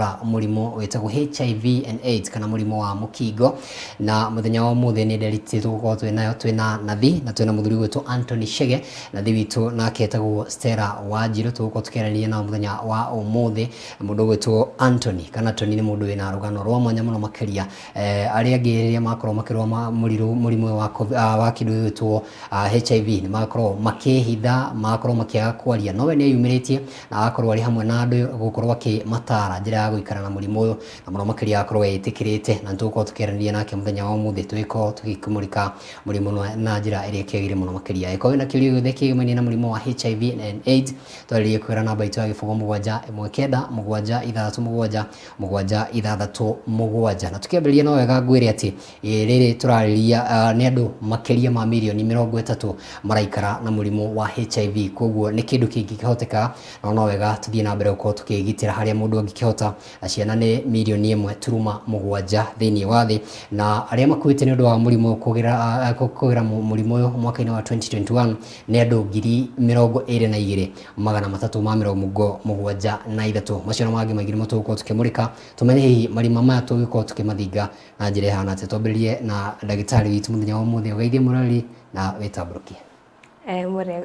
Ra mũrimũ wĩtagwo HIV and AIDS kana mũrimũ wa mũkingo. Na mũthenya wa ũmũthĩ nĩ nderiti tũgũkorwo twĩ nayo, twĩ na nathi na twĩ na mũthuri gwĩtwo Anthony Chege, nathi witũ nake etagwo Stella Wanjiru. Tũgũkorwo tũkĩaranĩria nao mũthenya wa ũmũthĩ. Mũndũ ũgwĩtwo Anthony kana Tony nĩ mũndũ wĩna rũgano rwa mwanya mũno makĩria. Arĩa angĩ rĩrĩa makorwo makĩrũa mũrimũ ũyũ wa kĩndũ gĩgwĩtwo HIV nĩ makoragwo makĩhitha, magakorwo makĩaga kwaria, no we nĩ eyumĩrĩtie na agakorwo arĩ hamwe na andũ gũkorwo akĩmatara njĩra ya gũikara na mũrimũ ũyũ, na mũno makĩria agakorwo etĩkĩrĩte. Na nĩ tũgũkorwo tũkĩaranĩria nake mũthenya wa ũmũthĩ, tũgĩkorwo tũgĩkĩmũrĩka mũrimũ ũyũ na njĩra ĩrĩa ĩkĩagĩrĩire mũno makĩria. Ĩkorwo wĩna kĩũria gĩothe kĩgĩmainie na mũrimũ wa HIV and AIDS, twarĩrie kũgerera namba itũ ya 0719 767 767. Na tũkĩambĩrĩria, no wega ngwĩre atĩ rĩrĩ tũrarĩria nĩ andũ makĩria ma mirioni 30 maraikara na mũrimũ wa HIV. Koguo nĩ kĩndũ kĩngĩkĩhoteka, no no wega tũthiĩ na mbere gũkorwo tũkĩgitĩra harĩa mũndũ angĩkĩhota. Na ciana nĩ mirioni 1.7 thĩinĩ wa thĩ, na arĩa makuĩte nĩ ũndũ wa mũrimũ kũgerera mũrimũ ũyũ mwaka-inĩ wa 2021 nĩ andũ 22,373. Macio na mangĩ maingĩ nĩmo tũgũkorwo tũkĩmũrĩka, tũmenye hihi marima maya tũgĩkorwo tũkĩmathinga na njĩra ĩhana atĩa. Twambĩrĩrie na ndagĩtarĩ witũ mũthenya wa ũmũthĩ. Ũgeithie mũroreri na wĩtambũrũkie.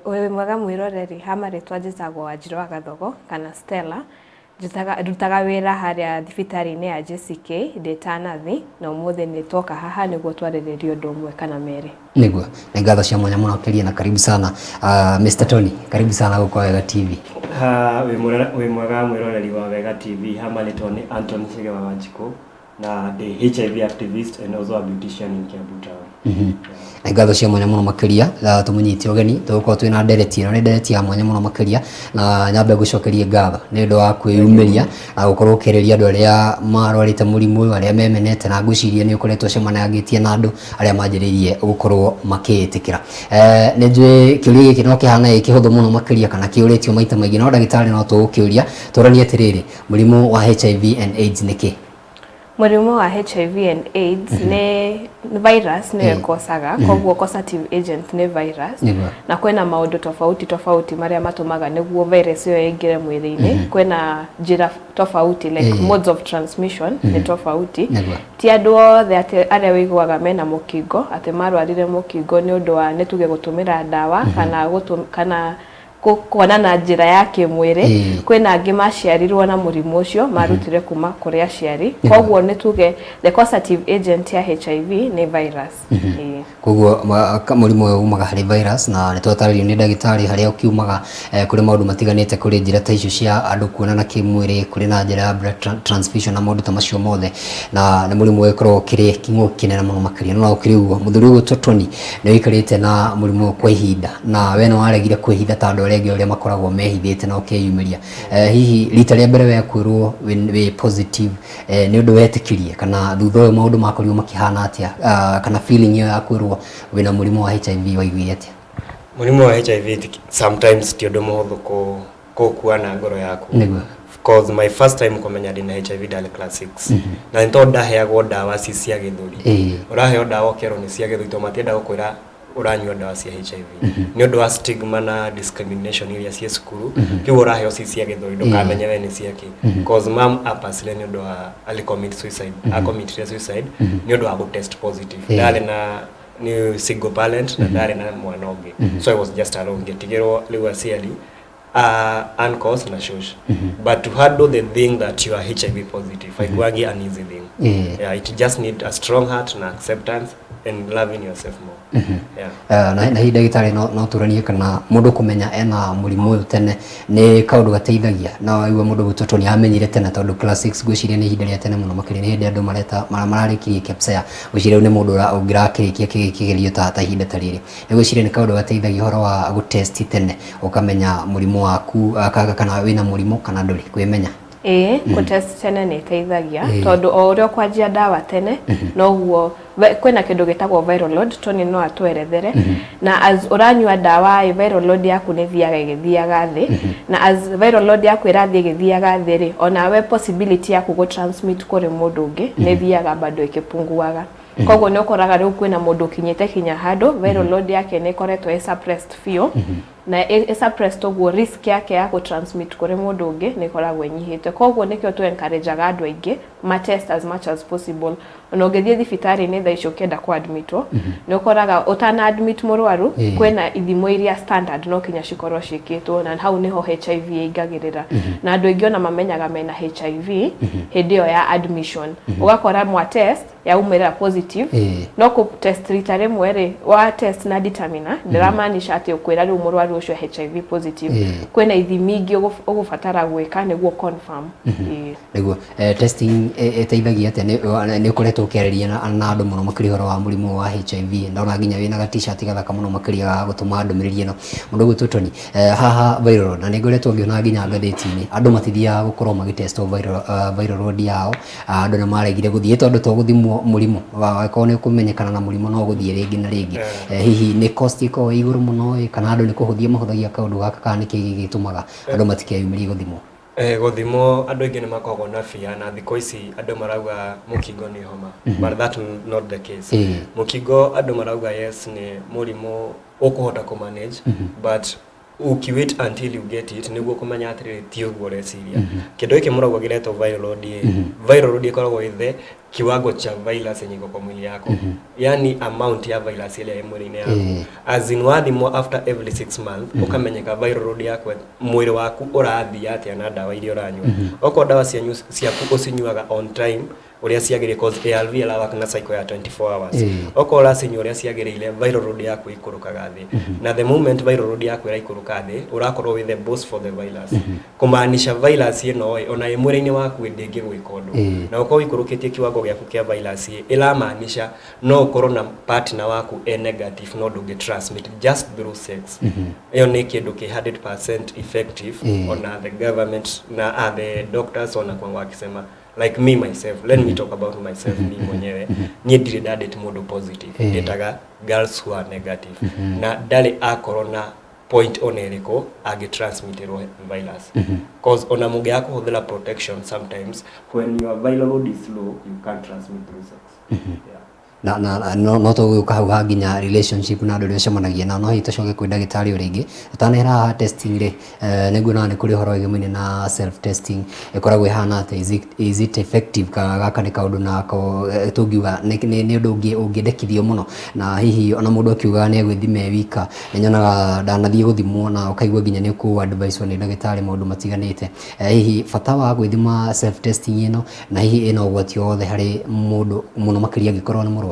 Wĩ mwega mwĩroreri. Ha marĩtwa njĩtagwo Wanjirũ wa Gathogo kana Stella. Ndutaga wĩra harĩa thibitarĩ-inĩ ya JCK ndĩ ta nathi, na ũmũthĩ nĩ twoka haha nĩguo twarĩrĩrie ũndũ ũmwe kana merĩ. Nĩguo, nĩ ngatho cia mwanya mũno makĩria na karibu sana. Mr Tony, karibu sana gũkũ Wega TV. Ha, wĩ mwega mwĩroreri wa Wega TV. Ha marĩtwa nĩ Anthony Chege wa Wanjikũ na ndĩ HIV activist and also a beautician in Kiambu town. Nĩ ngatho cia mwanya mũno makĩria. Tũmũnyite ũgeni, tũgũkorwo twĩna ndereti ĩno, nĩ ndereti ya mwanya mũno makĩria, na nyambe ngũcokerie ngatho nĩ ũndũ wa kwĩyumĩria na gũkorwo ũkĩarĩria andũ arĩa marwarĩte mũrimũ ũyũ, arĩa memenete, na ngwĩciria nĩ ũkoretwo ũcemanangĩtie na andũ arĩa manjĩrĩirie gũkorwo makĩĩtĩkĩra. Nĩ njũĩ kĩũria gĩkĩ no kĩhana gĩ kĩhũthũ mũno makĩria kana kĩũrĩtio maita maingĩ, no ndagĩtarĩ no tũgũkĩũria tũranie atĩrĩrĩ, mũrimũ wa HIV and AIDS nĩ kĩ? Mũrimũ wa HIV and AIDS nĩ virus nĩyo ĩkocaga, koguo causative agent nĩ virus. Na kwĩna maũndũ tofauti tofauti marĩa matũmaga nĩguo virus ĩyo ĩingĩre mwĩrĩ-inĩ. Kwĩna njĩra tofauti, like modes of transmission nĩ tofauti. Ti andũ othe atĩ arĩa wĩiguaga mena mũkingo atĩ marwarire mũkingo nĩ ũndũ wa, nĩ tuge, gũtũmĩra ndawa kana kuonana njĩra ya kĩmwĩrĩ. Kwĩna angĩ maciarirwo na mũrimũ ũcio, marutire kuma kũrĩ aciari. Koguo nĩ tuge the causative agent ya HIV nĩ virus. Koguo mũrimũ ũyũ umaga harĩ virus, na nĩ twatarĩrio nĩ ndagĩtarĩ harĩa ũkiumaga. Kũrĩ maũndũ matiganĩte, kũrĩ njĩra ta icio cia andũ kuonana kĩmwĩrĩ, kũrĩ na njĩra ya blood transfusion na maũndũ ta macio mothe, na nĩ mũrimũ ũgĩkorwo ũkĩrĩ kĩng'ũki kĩnene mũno makĩria. No ũkĩrĩ ũguo, mũthuri ũyũ Tony nĩ ũikarĩte na mũrimũ ũyũ kwa ihinda, na we nĩ waregire kwĩhitha ta andũ arĩa angĩ ũrĩa makoragwo mehithĩte na ũkeyumĩria. Hihi rita rĩa mbere we kwĩrwo wĩ positive, nĩ ũndũ wetĩkirie, kana thutha ũyũ maũndũ makorirwo makĩhana atĩa? Kana feeling ĩyo ya kwĩrwo wĩna mũrimũ wa HIV waiguire atĩa? Mũrimũ wa HIV sometimes ti ũndũ mũhũthũ kũũkua na ngoro yaku. 'Cause my first time kũmenya ndĩna HIV ndarĩ class 6, na nĩ tondũ ndaheagwo ndawa ci cia gĩthũri. Ũraheo ndawa ũkerwo nĩ cia gĩthũri tondũ matienda gũkwĩra ũranyua ndawa cia HIV nĩ ũndũ wa stigma na discrimination iria ciĩ cukuru. Kĩu ũraheo ci cia gĩthũri, ndũkamenye we nĩ ciakĩ. 'Cause mom apasire nĩ ũndũ wa ali commit suicide, acommitirie suicide nĩ ũndũ wa gũtest positive. Ndarĩ na, nĩ single parent na ndarĩ na mwana ũngĩ, so I was just alone, ngĩtigĩrwo rĩu aciari, uncles na shosh. But to handle the thing that you are HIV positive haikuangi an easy thing. Yeah, it just need a strong heart na acceptance and loving yourself more, yeah. Na hihi ndagĩtarĩ, no tũranie kana mũndũ kũmenya ena mũrimũ ũyũ tene nĩ kaũndũ gateithagia? Na waigua mũndũ gwĩtwo Tony amenyire tene, tondũ class 6 ngwĩciria nĩ ihinda rĩa tene mũno makĩria, nĩ hĩndĩ andũ mareta mararĩkirie KPSEA. Ngwĩciria rĩu nĩ mũndũ ũngĩrakĩrĩkia kĩgerio ta ihinda ta rĩrĩ. Nĩ gwĩciria nĩ kaũndũ gateithagia ũhoro wa gũtest tene, ũkamenya mũrimũ waku, kana wĩna mũrimũ kana ndũrĩ, kwĩmenya? Ĩĩ, gũtest tene nĩ ĩteithagia, tondũ o ũrĩa ũkwanjia ndawa tene noguo kwĩna kĩndũ gĩtagwo viral load. Tony no atwerethere. Na as ũranyua ndawa ĩ, viral load yaku nĩ ĩthiaga ĩgĩthiaga thĩ, na as viral load yaku ĩrathiĩ ĩgĩthiaga thĩ rĩ, onawe possibility yaku gũ transmit kũrĩ mũndũ ũngĩ nĩ ĩthiaga bado ĩkĩpunguaga. Koguo nĩ ũkoraga rĩu kwĩna mũndũ ũkinyĩte kinya handũ viral load yake nĩ ĩkoretwo ĩ suppressed biũ. Na ĩ suppressed ũguo, risk yake ya gũ transmit kũrĩ mũndũ ũngĩ nĩ ĩkoragwo ĩnyihĩte. Koguo nĩkĩo tũ encourage-aga andũ aingĩ ma test as much as possible. Ona ũngĩthiĩ thibitarĩ-inĩ thaa ici ũkĩenda kũ admitwo, nĩ ũkoraga ũtana admit mũrwaru, kwĩna ithimo iria standard no kinya cikorwo ciĩkĩtwo, na hau nĩho HIV ĩingagĩrĩra. Na andũ aingĩ ona mamenyaga mena HIV hĩndĩ ĩyo ya admission. Ũgakora mwa test yaumĩrĩra positive, no kũ test rita rĩmwe rĩ, wa test na determiner ndĩramaanisha atĩ ũkwĩra rĩu mũrwaru ũcio HIV positive. Kwĩna ithimi ingĩ ũgũbatara gwĩka nĩguo confirm. Nĩguo. Testing ĩteithagia atĩa? Nĩ ũkoretwo ũkĩarĩria na andũ mũno makĩria ũhoro wa mũrimũ wa HIV. Ndona nginya wĩna ga T-shirt gathaka mũno makĩria ga gũtũma ndũmĩrĩri ĩno. Mũndũ ũgwĩtwo Tony, haha viral load, na nĩ ngoretwo ngĩona nginya ngathĩti-inĩ andũ matithiaga gũkorwo magĩtestwo viral load yao. Andũ nĩ maregire gũthiĩ tondũ to gũthimwo mũrimũ, angĩkorwo nĩ ũkũmenyekana na mũrimũ no gũthiĩ rĩngĩ na rĩngĩ. Hihi nĩ cost ĩkoragwo ĩ igũrũ mũno ĩ, kana andũ nĩ kũhũthia mahũthagia kaũndũ gaka, kana nĩkĩ gĩgĩtũmaga andũ matikeyumĩrie gũthimwo? Gũthimwo andũ aingĩ nĩ makoragwo na fear, na thikũ ici andũ marauga mũkingo nĩ homa, but that not the case. Mũkingo andũ marauga yes, nĩ mũrimũ ũkũhota kũ manage, but uki wait until you get it nĩguo kũmenya atĩrĩrĩ, ti ũguo ũreciria. Kĩndũ gĩkĩ mũrauga gĩretwo viral load ĩ, viral load ĩkoragwo ĩ the kiwango cha virus yenye iko kwa mwili yako, yani amount ya virus ĩrĩa ĩ mwĩrĩ-inĩ yaku. As in wathimwo after every 6 months, ũkamenyeka viral load yaku, mwĩrĩ waku ũrathiĩ atĩa na ndawa iria ũranyua. Okorwo ndawa cianyu ciaku ũcinyuaga on time ũrĩa ciagĩrĩire, cause ARV ĩrawork na cycle ya 24 hours, okorwo ũracinyua ũrĩa ciagĩrĩire, viral load yaku ĩikũrũkaga thĩ. Na the moment viral load yaku ĩraikũrũka thĩ, ũrakorwo with the boss for the virus, kũmaanisha virus ĩno ĩ ona ĩ mwĩrĩ-inĩ waku ĩ ndĩngĩgwĩka ũndũ. Na ũkorwo ũikũrũkĩtie kiwango gĩaku kĩa virus ĩ, ĩramaanisha no ũkorwo na partner waku e negative, no ndũngĩ transmit just through sex. Ĩyo nĩ kĩndũ kĩ 100% effective. Ona the government na the doctors ona kwangu wakisema, like me myself, let me talk about myself, mi mwenyewe niĩ ndirĩ ndadate mũndũ positive. Ndĩtaga girls who are negative, na ndarĩ akorwo na point ona ĩrĩkũ angĩtransmitĩrwo virus, cause ona mũngĩaga kũhũthĩra protection, sometimes when your viral load is low, you can't transmit through sex, yeah. Na no tũgũka hau ha nginya relationship na andũ arĩa ũcemanagia nao, no hihi tũcoke kwĩ ndagĩtarĩ o rĩngĩ tũtanehera haha testing rĩ, nĩguo nĩ kũrĩ ũhoro wĩgĩmaine na self testing. Ĩkoragwo ĩhana atĩa? Is it effective, kana gaka nĩ kaũndũ nako tũngiuga nĩ ũndũ ũngĩendekithio mũno? Na hihi ona mũndũ akiugaga nĩ egwĩthima e wika, nĩ nyonaga ndanathiĩ gũthimwo na ũkaigua nginya nĩ ũkũ advice nĩ ndagĩtarĩ maũndũ matiganĩte. Hihi bata wa gwĩthima self testing ĩno, na hihi ĩna ũgwati o wothe harĩ mũndũ, mũno makĩria angĩkorwo nĩ mũrwaru?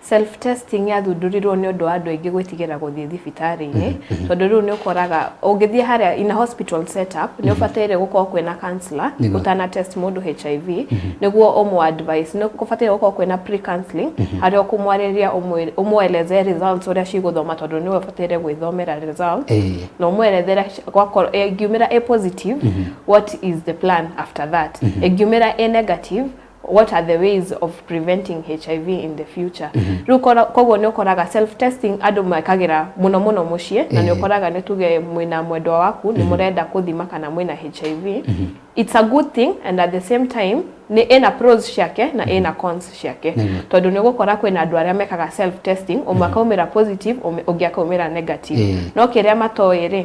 Self testing yathundũrirwo nĩ ũndũ wa andũ aingĩ gwĩtigĩra gũthiĩ thibitarĩ-inĩ, tondũ rĩu nĩ ũkoraga ũngĩthiĩ harĩa in a hospital setup, nĩ ũbataire gũkorwo kwĩna counselor ũtana test mũndũ HIV nĩguo ũmũ advice. Nĩ kũbataire gũkorwo kwĩna pre counseling harĩa ũkũmwarĩria, ũmũeleze results ũrĩa cigũthoma, tondũ nĩwe ũbataire gwĩthomera results, na ũmwerethere gwakorwo ĩngiumĩra a positive, what is the plan after that, ĩngiumĩra a negative, what are the ways of preventing HIV in the future. Rĩu koguo nĩ ũkoraga self testing andũ mekagĩra mũno mũno mũciĩ, na nĩ ũkoraga nĩ tuge mwĩna mwendwa waku, nĩ mũrenda kũthima kana mwĩna HIV. It's a good thing, and at the same time nĩ ĩna pros ciake na ĩna cons ciake, tondũ nĩ ũgũkora kwĩna andũ arĩa mekaga self testing, ũmwe akaumĩra positive, ũngĩ akaumĩra negative. No kĩrĩa matoĩ rĩ,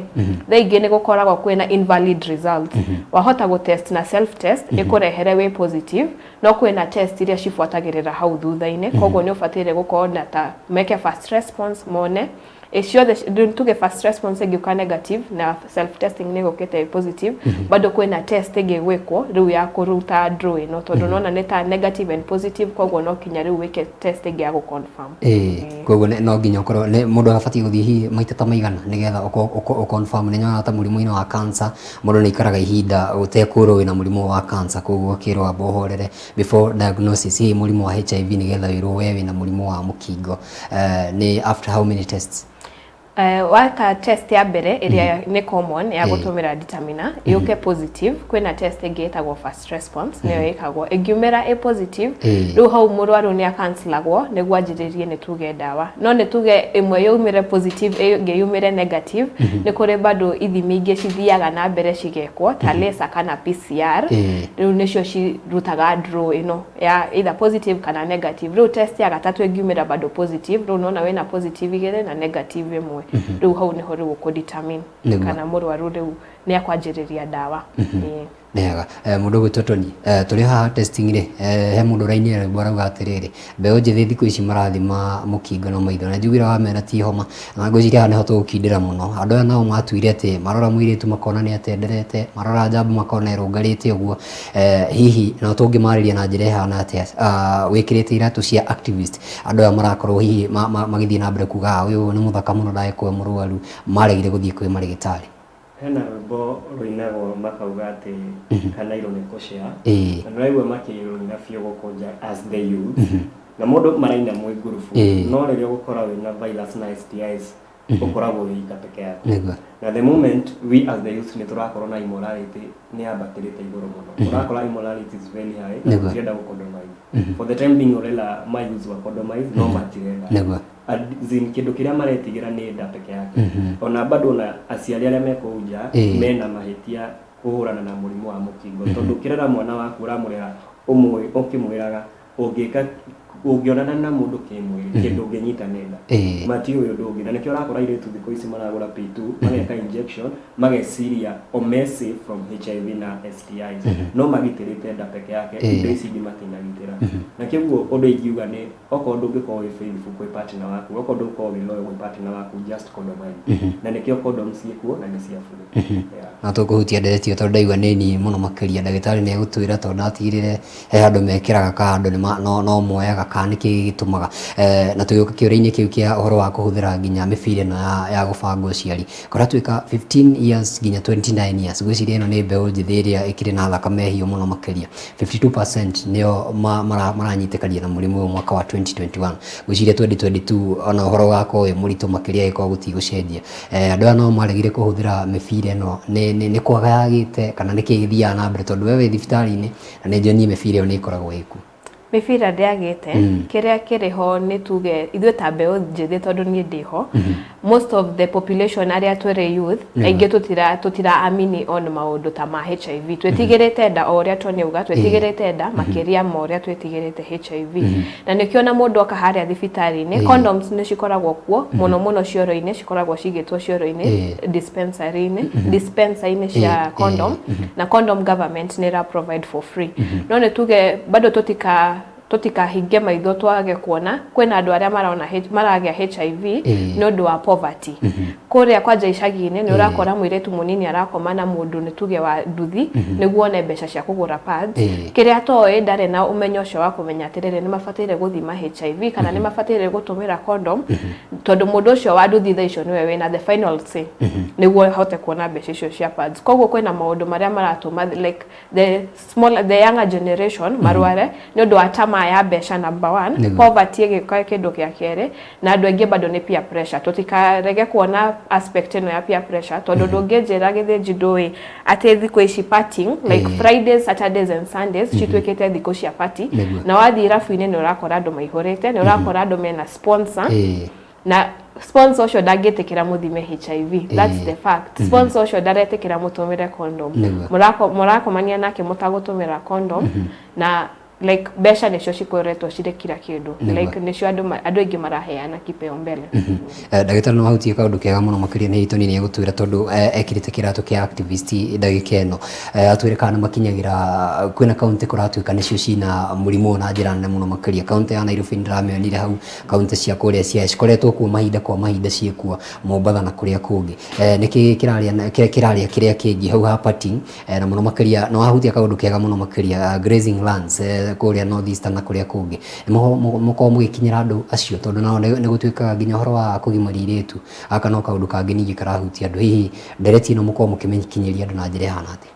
thaa ingĩ nĩ gũkoragwo kwĩna invalid results. Wahota gũtest na self test ĩkũrehere wĩ positive, no kwĩna test iria cibuatagĩrĩra hau thutha-inĩ. Koguo nĩ ũbataire gũkorwo na ta meke fast response mone ĩ ciothe. Tuge fast response ĩngĩũka negative na self testing nĩ ĩgũkĩte ĩ positive, bado kwĩna test ĩngĩ gwĩkwo rĩu ya kũruta draw ĩno, tondũ nona nĩ ta negative and positive, koguo no kinya rĩu wĩke test ĩngĩ ya gũ-confirm. Koguo no nginya ũkorwo nĩ mũndũ abatiĩ gũthiĩ hihi maita ta maigana nĩgetha ũ confirm? Nĩ nyonaga ta mũrimũ-inĩ wa cancer, mũndũ nĩ aikaraga ihinda ũtekwĩrwo wĩna mũrimũ wa cancer, koguo ũkĩrwo amba ũhorere before diagnosis. Hihi mũrimũ wa HIV, nĩgetha wĩrwo we wĩna mũrimũ wa mũkingo, nĩ after how many tests? Waka test ya mbere ĩrĩa nĩ common ya gũtũmĩra determiner yũke positive, kwĩna test ĩngĩ ĩtagwo fast response, nĩyo ĩkagwo. Ĩngiumĩra ĩ positive, rĩu hau mũrwaru nĩ akancelagwo nĩguo anjĩrĩrie nĩ tuge ndawa. No nĩ tuge ĩmwe yaumĩre positive, ĩngĩ yumĩre negative, nĩ kũrĩ bado ithimi ingĩ cithiaga na mbere cigekwo ta laser kana PCR. Rĩu nĩcio cirutaga draw ĩno ya either positive kana negative. Rĩu test ya gatatũ ĩngiumĩra bado positive, rĩu nona wĩna positive igĩrĩ na negative ĩmwe. Rĩu hau nĩho rĩu ũkũ determine kana mũrwaru rĩu nĩ akwanjĩrĩria ndawa. Ĩĩ. Nĩhega. Mũndũ ũgwĩtwo Tony, tũrĩ haha testing rĩ, he mũndũ ũrainire rwĩmbo arauga atĩrĩrĩ, mbeũ njĩthĩ thikũ ici marathima mũkingo na maitho, na njugire wamera ti homa, na ngwĩciria haha nĩho tũgũkindĩra mũno. Andũ aya nao matuire atĩ marora mũirĩtu makona nĩ atenderete, marora njamba makona ĩrũngarĩte ũguo, hihi no tũngĩmarĩria na njĩra ĩhana atĩa, wĩkĩrĩte iratũ cia activist, andũ aya marakorwo hihi magĩthiĩ na mbere kuga ũyũ nĩ mũthaka mũno ndagĩkorwo mũrwaru, maregire gũthiĩ kwĩ marĩgĩtarĩ. Hena rwĩmbo rũinagwo makauga atĩ kanairo nĩ kũshare, na nĩũraigua makĩrũina biũ gũkũ nja as the youth, na mũndũ maraina mwĩ ngurubu, no rĩrĩa ũgũkora wĩna virus na STIs ũkoragwo wĩ ika peke yako. Na the moment we as the youth nĩ tũrakorwo na immorality nĩ yambatĩrĩte igũrũ mũno, ũrakora immorality is very high na tũtirenda gũcondomize. For the time being ũrera ma youth wa condomize no matirenda. As in kĩndũ kĩrĩa maretigĩra nĩ nda peke yake. Ona bado na aciari arĩa me kũu nja mena mahĩtia kũhũrana na mũrimũ wa mũkingo, tondũ ũkĩrera mwana waku ũramũrera ũmũĩ ũkĩmwĩraga ũngĩka ũngĩonana na mũndũ kĩmwĩrĩ kĩndũ ũngĩnyita nĩ nda, matiũĩ ũndũ ũngĩ, na nĩkĩo ũrakora airĩtu thikũ ici maragũra P2 mageka injection mageciria o me safe from HIV na STIs, no magitĩrĩte nda peke yake, indo ici ingĩ matinagitĩra. Na kĩguo ũndũ ingiuga nĩ okorwo ndũngĩkorwo wĩ faithful kwĩ partner waku, okorwo ndũgũkorwo wĩ loyal kwĩ partner waku, just condomize, na nĩkĩo condoms ciĩkuo na nĩ cia free. Yeah. Na tũkũhutia ndereti ĩyo tondũ ndaigua nĩ niĩ mũno makĩria. Ndagĩtarĩ nĩ egũtwĩra tondũ ndatigĩrĩre he handũ mekĩraga ka andũ no moyaga kana nĩkĩ gĩtũmaga, na tũgĩũka kĩũria-inĩ kĩu kĩa ũhoro wa kũhũthĩra nginya mĩbira ĩno ya gũbanga ũciari, kũratuĩka 15 years nginya 29 years, ngwĩciria ĩno nĩ mbeũ njĩthĩ ĩrĩa ĩkĩrĩ na thakame hiũ mũno makĩria, 52% nĩo maranyitĩkania na mũrimũ ũyũ mwaka wa 2021. Ngwĩciria 2022 ona ũhoro ũgakorwo wĩ mũritũ makĩria angĩkorwo gũtigũcenjia. Andũ aya no maregire kũhũthĩra mĩbira ĩno nĩ kwaga yagĩte kana nĩkĩ gĩthiaga na mbere, tondũ we wĩ thibitarĩ-inĩ na nĩ njũĩ niĩ mĩbira ĩyo nĩ ĩkoragwo ĩkuo. Mĩbira ndĩagĩte. Kĩrĩa kĩrĩ ho nĩ tuge ithuĩ ta mbeũ njĩthĩ, tondũ niĩ ndĩho, most of the population arĩa twĩrĩ youth aingĩ tũtira amini on maũndũ ta ma HIV. Twĩtigĩrĩte nda o ũrĩa Tony auga, twĩtigĩrĩte nda makĩria ma ũrĩa twĩtigĩrĩte HIV, na nĩkĩo na mũndũ oka harĩa thibitarĩ-inĩ, condoms nĩ cikoragwo kuo mũno mũno cioro-inĩ, cikoragwo cigĩtwo cioro-inĩ, dispensary-inĩ, dispenser-inĩ cia condom, na condom government nĩ ĩra provide for free. No nĩ tuge bado tutikahinge maitho twage kuona kwĩna andũ arĩa marona maragĩa HIV nĩ ũndũ wa poverty. Kũrĩa kwanja icagi-inĩ nĩ ũrakora mũirĩtu mũnini arakoma na mũndũ, nĩ tuge wa nduthi, nĩguo one mbeca cia kũgũra pads. Kĩrĩa atoĩ, ndarĩ na ũmenyo ũcio wa kũmenya atĩrĩrĩ, nĩ mabataire gũthima HIV kana nĩ mabataire gũtũmĩra condom, tondũ mũndũ ũcio wa nduthi thaa icio nĩwe wĩna the final say nĩguo ahote kuona mbeca icio cia pads. Koguo kwĩna maũndũ marĩa maratũma like the small, the younger generation marware nĩ ũndũ wa tamaa ya mbeca number one, poverty ĩgĩka kĩndũ gĩa kerĩ, na andũ aingĩ bado nĩ peer pressure. Tũtikarege kuona aspect ĩno ya peer pressure, tondũ ndũngĩnjĩra gĩthĩnji ndũĩ atĩ thikũ ici partying like Fridays, Saturdays and Sundays cituĩkĩte thikũ cia party, na wathiĩ irabu-inĩ nĩ ũrakora andũ maihũrĩte, nĩ ũrakora andũ mena sponsor, na sponsor ũcio ndangĩtĩkĩra mũthime HIV. That's the fact. Sponsor ũcio ndaretĩkĩra mũtũmĩre condom. Mũrakomania nake mũtagũtũmĩra condom, na like mbeca nĩcio cikoretwo cirĩ kila kĩndũ, like nĩcio andũ aingĩ maraheana kipeo mbele. Ndagĩtarĩ no ahutie kaũndũ kega mũno makĩria nĩ Tony nĩ egũtwĩra tondũ ekĩrĩte kĩratũ kĩa activist ndagĩka ĩno, atwĩre kana nĩ makinyagĩra kwĩna kaunti kũratuĩka nĩcio cina mũrimũ ũyũ na njĩra nene mũno makĩria. Kaunti ya Nairobi nĩndĩramĩonire hau, kaunti cia kũrĩa Siaya cikoretwo kuo mahinda kwa mahinda ciĩkuo, Mombatha na kũrĩa kũngĩ. Nĩkĩ kĩrarĩa kĩrarĩa kĩrĩa kĩngĩ hau ha party, na mũno makĩria no ahutia kaũndũ kega mũno makĩria, grazing lands, kũrĩa North Eastern na kũrĩa kũngĩ, mũkorwo mũgĩkinyĩra andũ acio, tondũ nao nĩ gũtuĩkaga nginya ũhoro wa kũgimaria airĩtu, gaka no kaũndũ kangĩ ningĩ karahutia andũ. Hihi ndereti ĩno mũkorwo mũkĩmĩkinyĩria andũ na njĩra ĩhana atĩa?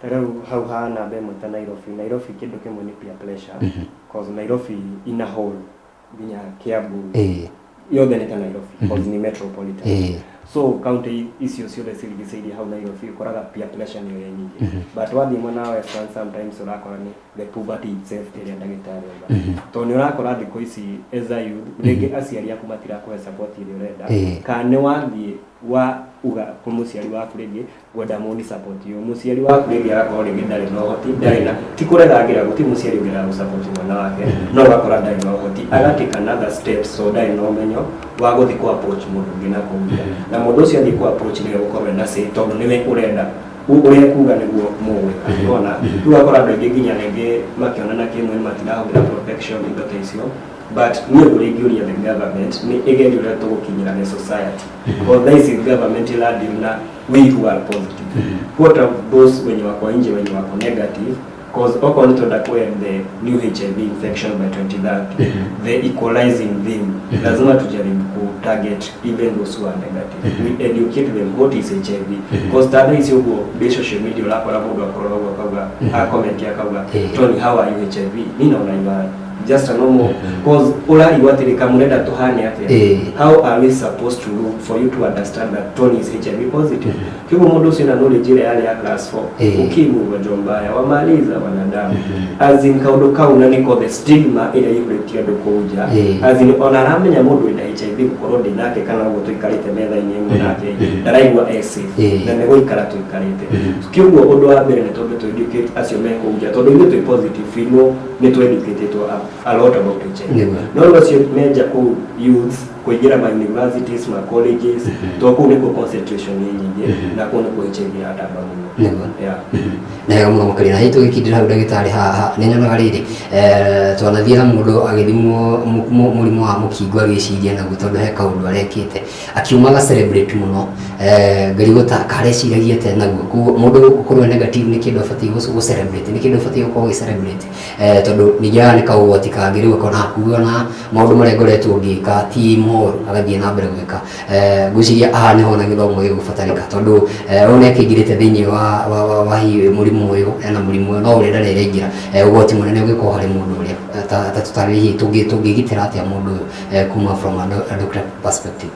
Ta rĩu hau ha namba ĩmwe ta Nairobi, Nairobi kĩndũ kĩmwe nĩ peer pressure, cause Nairobi ina whole nginya Kiambu yothe nĩ ta Nairobi, cause ni metropolitan. So county icio ciothe cirigicĩirie hau Nairobi, ũkoraga peer pressure nĩyo ĩ nyingĩ, but wathiĩ mwena wa Western sometimes ũrakora nĩ the poverty itself ĩrĩa ndagĩtarĩ auga, tondũ nĩ ũrakora thikũ ici as a youth rĩngĩ aciari aku matirakũhe support ĩrĩa ũrenda, kana nĩ wathiĩ Wa uga kwĩ mũciari waku rĩngĩ ngwenda mũni support yo, mũciari waku rĩngĩ agakorwo rĩngĩ ndarĩ na ũhoti, ndarĩ na, ti kũrega angĩra, gũtirĩ mũciari ũngĩrega gũ support mwana wake, no ũgakora ndarĩ na ũhoti, agatake another steps, so ndarĩ na ũmenyo wa gũthiĩ kũ approach mũndũ ũngĩ na kũu nja, na mũndũ ũcio athiĩ kũ approach nĩwe gũkorwo ena say, tondũ nĩwe ũrenda ũrĩa kuga nĩguo mũgwĩka. Nĩwona rĩu ũgakora andũ aingĩ nginya rĩngĩ makĩonana kĩmwĩrĩ matirahũthĩra protection, indo ta icio. But niĩ ũndũ ũrĩa ingĩũria the government nĩ ĩgerie ũrĩa tũgũkinyĩra the society, mm thaa ici government ĩra deal na we who are positive. What of those wenye wako nje, wenye wako negative? Cause okorwo nĩ twenda ku end the new HIV infection by 2030, the equalizing thing, lazima tujaribu ku target even those who are negative. We educate them what is HIV, cause ta thaa ici ũguo ndĩ social media ũrakora mũndũ akorora ũguo akauga, a comment akauga, "Tony, how are you HIV? Ni naona you are just a normal," cause ũrarigwo atĩrĩ, kamũrenda tũhane atĩa? How are we supposed to look for you to understand that Tony is HIV positive? Kĩguo mũndũ ũcio na knowledge ĩrĩa yarĩ ya class 4, ukimwi ugonjwa mbaya wamaliza wanadamu, as in kaũndũ kau, na nĩko the stigma ĩrĩa ĩihũrĩtie andũ kũu nja. As in ona aramenya mũndũ wĩna HIV, gũkorwo ndĩ nake kana ũguo tũikarĩte metha-inĩ ĩmwe nake, ndaraigua e safe, na nĩ gũikara tũikarĩte. Kĩguo ũndũ wa mbere nĩ tondũ tũ educate acio me kũu nja, tondũ ithuĩ twĩ positive, we know, nĩ tũ educatetwo a lot about HIV. No rĩu acio menja kũu, youths kũingĩra ma universities, ma colleges, to kũu nĩkuo concentration nĩ nyingĩ, na kũu nĩkuo HIV iratamba mũno. Yeah. Na wega mũno makĩria, na hihi tũgĩkindĩra hau, ndagĩtarĩ, haha nĩ nyonaga rĩrĩ, twanathiĩ na mũndũ agĩthimwo mũrimũ wa mũkingo, agĩciria naguo tondũ he kaũndũ arekĩte, akiumaga celebrate mũno, ngarigwo ta kareciragia atĩa naguo. Koguo mũndũ gũkorwo e negative nĩ kĩndũ abatiĩ gũ celebrate, nĩ kĩndũ abatiĩ gũkorwo gĩ celebrate, tondũ ningĩ haha nĩ kaũgwati kangĩ rĩu akona kuga na maũndũ marĩa ngoretwo ngĩka ti moru, agathiĩ na mbere gwĩka. Ngwĩciria haha nĩho na gĩthomo gĩgũbatarĩka, tondũ ũyũ nĩ akĩingĩrĩte thĩinĩ wa hihi mũrimũ ũyũ, ena mũrimũ ũyũ, no ũrĩa ndarĩ araingĩra, ũgwati mũnene ũngĩkorwo harĩ mũndũ ũrĩa, ta tũtarĩrie hihi tũngĩgitĩra atĩa mũndũ ũyũ, kuma from a doctor perspective?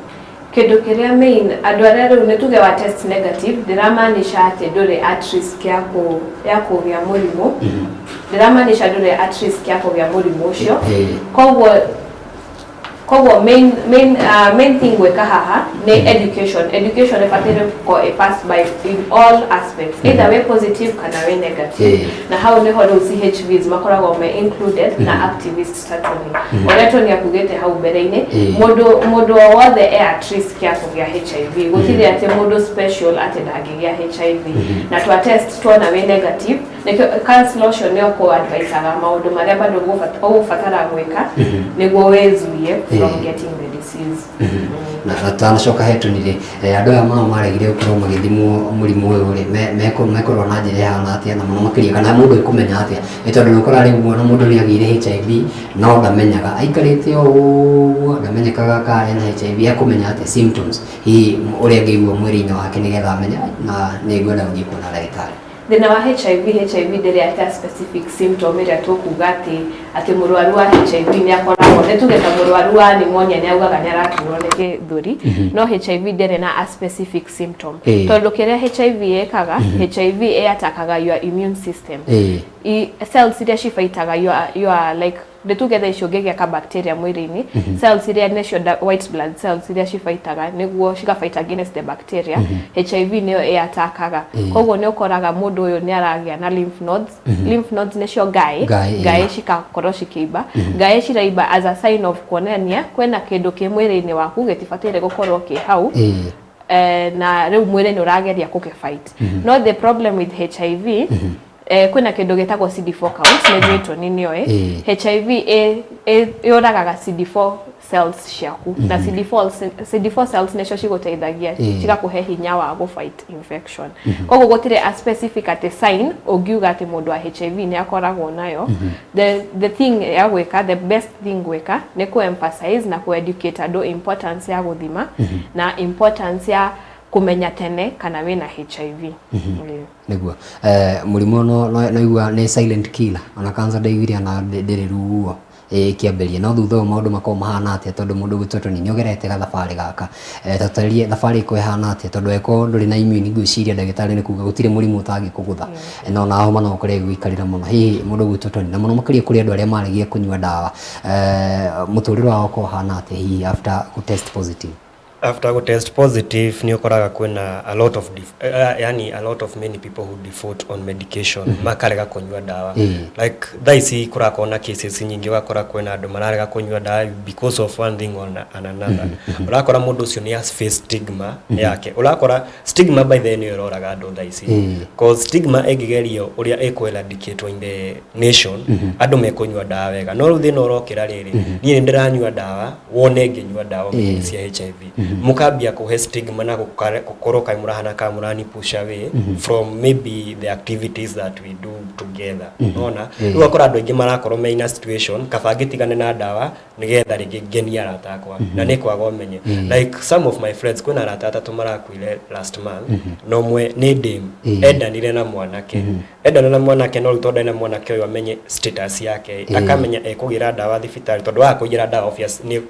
Kĩndũ kĩrĩa main, andũ arĩa rĩu nĩ tuge wa test negative, ndĩramaanisha atĩ ndũrĩ at risk ya kũgĩa mũrimũ, ndĩramaanisha ndũrĩ at risk ya kũgĩa mũrimũ ũcio. Koguo main thing gwĩka haha nĩ education. Education ĩbataire gũkorwo ĩ pass by in all aspects, either wĩ positive kana wĩ negative. Na hau nĩho rĩu CHVs makoragwo me included na activists ta Tony, ũrĩa Tony akugĩte hau mbere-inĩ. Mũndũ o wothe e at risk ya kũgĩa HIV, gũtirĩ atĩ mũndũ special atĩ ndangĩgĩa HIV. Na twa test tuona wĩ negative, nĩkĩo counselor ũcio nĩ ũkũ-advisaga maũndũ marĩa bado ũgũbatara gwĩka nĩguo wĩzuie from getting the disease. Na tanacoka he Tony rĩ, andũ aya mũno maregire gũkorwo magĩthimwo mũrimũ ũyũ rĩ, mekũrora na njĩra ĩhana atĩa, na mũno makĩria kana mũndũ ekũmenya atĩa? Nĩ tondũ nĩ ũkoraga rĩu ona mũndũ nĩ agĩire HIV no ndamenyaga, aikarĩte o ũguo, ndamenyekaga kana ena HIV. Ekũmenya atĩa symptoms, hihi ũrĩa angĩigua mwĩrĩ-inĩ wake nĩgetha amenye na nĩ ngwenda gũthiĩ kuona ndagĩtarĩ? Thĩna wa HIV, HIV ndĩrĩ atĩ specific symptom ĩrĩa tũkuga atĩ mũrwaru wa HIV nĩ akoragwo, nĩ tuge ta mũrwaru wa pneumonia nĩ augaga nĩ araturwo nĩ gĩthũri, no HIV ndĩrĩ na a specific symptom, tondũ kĩrĩa HIV ĩkaga, HIV ĩatakaga your immune system. I cells iria cibaitaga your like, nĩ tuge thaa ici ũngĩgĩa ka bacteria mwĩrĩ-inĩ, cells iria nĩcio white blood cells iria cibaitaga nĩguo cigafight against the bacteria, HIV nĩyo ĩatakaga. Koguo nĩ ũkoraga mũndũ ũyũ nĩ aragĩa na lymph nodes. Lymph nodes nĩcio ngaĩ. Ngaĩ, ĩĩ. Ngaĩ cikakorwo cikĩimba, ngaĩ ciraimba as a sign of kuonania kwĩna kĩndũ kĩ mwĩrĩ-inĩ waku gĩtibataire gũkorwo kĩ hau. Na rĩu mwĩrĩ nĩ ũrageria kũgĩ-fight. No the problem with HIV, kwĩna kĩndũ gĩtagwo CD4 count, nĩ njũĩ Tony nĩoĩ. HIV yũragaga CD4 cells ciaku, na CD4 cells nĩcio cigũteithagia, cigakũhe hinya wa gũ-fight infection. Koguo gũtirĩ a specific atĩ sign ũngiuga atĩ mũndũ wa HIV nĩ akoragwo nayo. The thing ya gwĩka, the best thing gwĩka nĩ kũ emphasize na kũ educate andũ importance ya gũthima na importance ya kũmenya tene kana wĩna HIV. Nĩguo, mũrimũ no igua nĩ silent killer, ona cancer ndaiguire ona ndĩrĩ ruo ĩkĩambĩrĩria, no thutha ũyũ maũndũ makoragwo mahana atĩa? Tondũ mũndũ gwĩtwo Tony nĩ ũgerete gathabarĩ gaka, tatarĩrie thabarĩ ĩko ĩhana atĩa, tondũ angĩkorwo ndũrĩ na immune, ngwĩciria ndagĩtarĩ nĩ kuga gũtirĩ mũrimũ ũtangĩkũgũtha, no ona homa no ũkore ĩgũikarĩra mũno. Hihi mũndũ gwĩtwo Tony, na mũno makĩria kũrĩ andũ arĩa maregire kũnyua ndawa, mũtũrĩre wao ũkorwo ũhana atĩa hihi after gũ test positive? After go test positive nĩ ũkoraga kwĩna a lot of yani a lot of many people who default on medication, makarega kũnyua ndawa. Like thaa ici kũrakorwo na cases nyingĩ, ũgakora kwĩna andũ mararega kũnyua ndawa because of one thing or and another. Ũrakora mũndũ ũcio nĩ face stigma yake. Ũrakora stigma, by the way, nĩyo ĩroraga andũ thaa ici, cause stigma ĩngĩgerio ũrĩa ĩkũ eradicate in the nation, andũ mekũnyua ndawa wega. No rĩu thĩna ũrokĩra rĩrĩ, niĩ nĩ ndĩranyua ndawa, wone ngĩnyua ndawa mm cia HIV, mũkambia kũhe stigma na gũkorwo kaĩ mũrahana ka mũrani push away from maybe the activities that we do together. Nona rĩu ũgakora andũ aingĩ marakorwo me in a situation kaba ngĩtigane na ndawa nĩgetha rĩngĩ ngenie arata akwa, na nĩ kwaga ũmenyo. Like some of my friends, kwĩna arata atatũ marakuire last month, na ũmwe nĩ dame endanire na mwanake, endana na mwanake, no rĩu tondũ ena mwanake ũyũ amenye status yake, akamenya ekũgĩra ndawa thibitarĩ, tondũ waga kũigĩra ndawa, obvious nĩ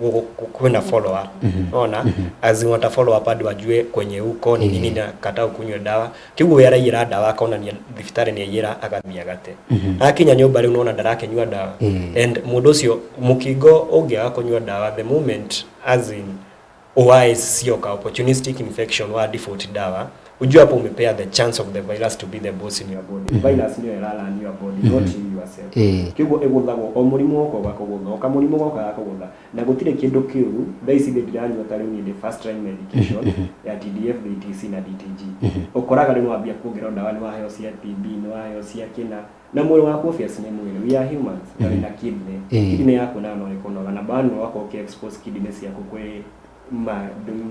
kwĩna follow up. Ona as in wata follow up andũ ajue kwenye uko ni nini, na kata ukunywe ndawa. Kĩguo we araiyĩra ndawa, akonania thibitarĩ nĩ aiyĩra, agathiĩ agate. Akinya nyũmba rĩu nona ndarakĩnyua ndawa. And mũndũ ũcio mũkingo ũngĩaga kũnyua ndawa, the moment as in OIs cioka, opportunistic infection, wa default dawa, ujue hapo umepea the chance of the virus to be the boss in your body. Virus nĩyo ĩrara in your body, not you yourself. Kĩguo ĩgũthagwo o mũrimũ woka ũgakũgũtha, o kamũrimũ goka gakũgũtha, na gũtirĩ kĩndũ kĩũru. Thaa ici ndĩ ndiranyua, ta rĩu niĩ ndĩ first line medication ya TDF, DTC na DTG. Ũkoraga rĩu wambia kuongererwo ndawa, nĩ waheo cia TB, nĩ waheo cia kĩna, na mwĩrĩ waku, obvious nĩ mwĩrĩ, we are humans, na wĩna kidney. Kidney yaku nayo no ĩkũnoga, na bado wakorwo ũkĩ expose kidney ciaku kwĩ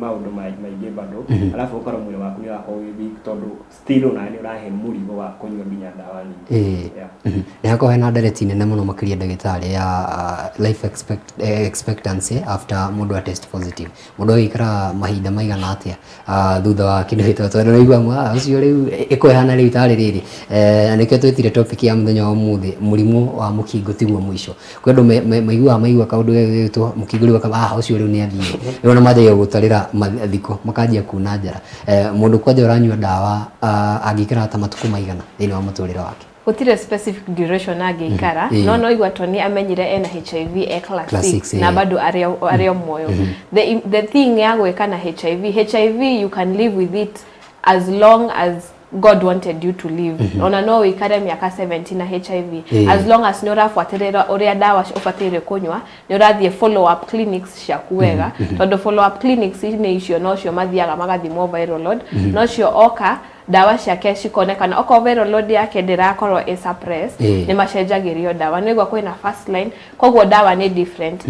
maũndũ maingĩ bado. Alafu ũkorwo mwĩrĩ waku nĩ ũrakorwo wĩ weak, tondũ still onawe nĩ ũrahe mũrigo wa kũnyua nginya ndawa nyingĩ. Yeah. Nĩ hakorwo hena ndereti nene mũno makĩria, ndagĩtarĩ, ya life expectancy after mũndũ a test positive. Mũndũ agĩikara mahinda maigana atĩa thutha wa kĩndũ gĩtwo, tondũ nĩigua ũcio rĩu ĩkũhana rĩu tarĩ rĩrĩ, na nĩkĩo twĩtire topic ya mũthenya wa ũmũthĩ, mũrimũ wa mũkingo tiguo mũico. Kwĩ andũ maiguaga maigua kaũndũ gagwĩtwo mũkingo rĩu akauga, "Ah, ũcio rĩu nĩ athire." Rĩu ona manjagia gũtarĩra thikũ, makanjia kuna njara. Mũndũ kwanja ũranyua ndawa angĩikara ta matukũ maigana thĩinĩ wa mũtũrĩre wake? Gũtirĩ specific duration angĩikara. No igua Tony amenyire ena HIV e class Class 6 six, na bado arĩ o muoyo. The thing ya gwĩka na HIV, HIV you can live with it as long as God wanted you to live. Ona no wĩikare mĩaka 70 na HIV, as long as nĩ ũrabuatĩrĩra ũrĩa ndawa ũbataire kũnyua, nĩ ũrathiĩ follow up clinics ciaku wega, tondũ follow up clinics nĩ icio nocio mathiaga magathimwo viral load, nocio oka ndawa ciake cikonekana. Okorwo viral load yake ndĩrakorwo ĩ suppressed, nĩ macenjagĩrio ndawa nĩguo kwĩna first line. Koguo ndawa nĩ different.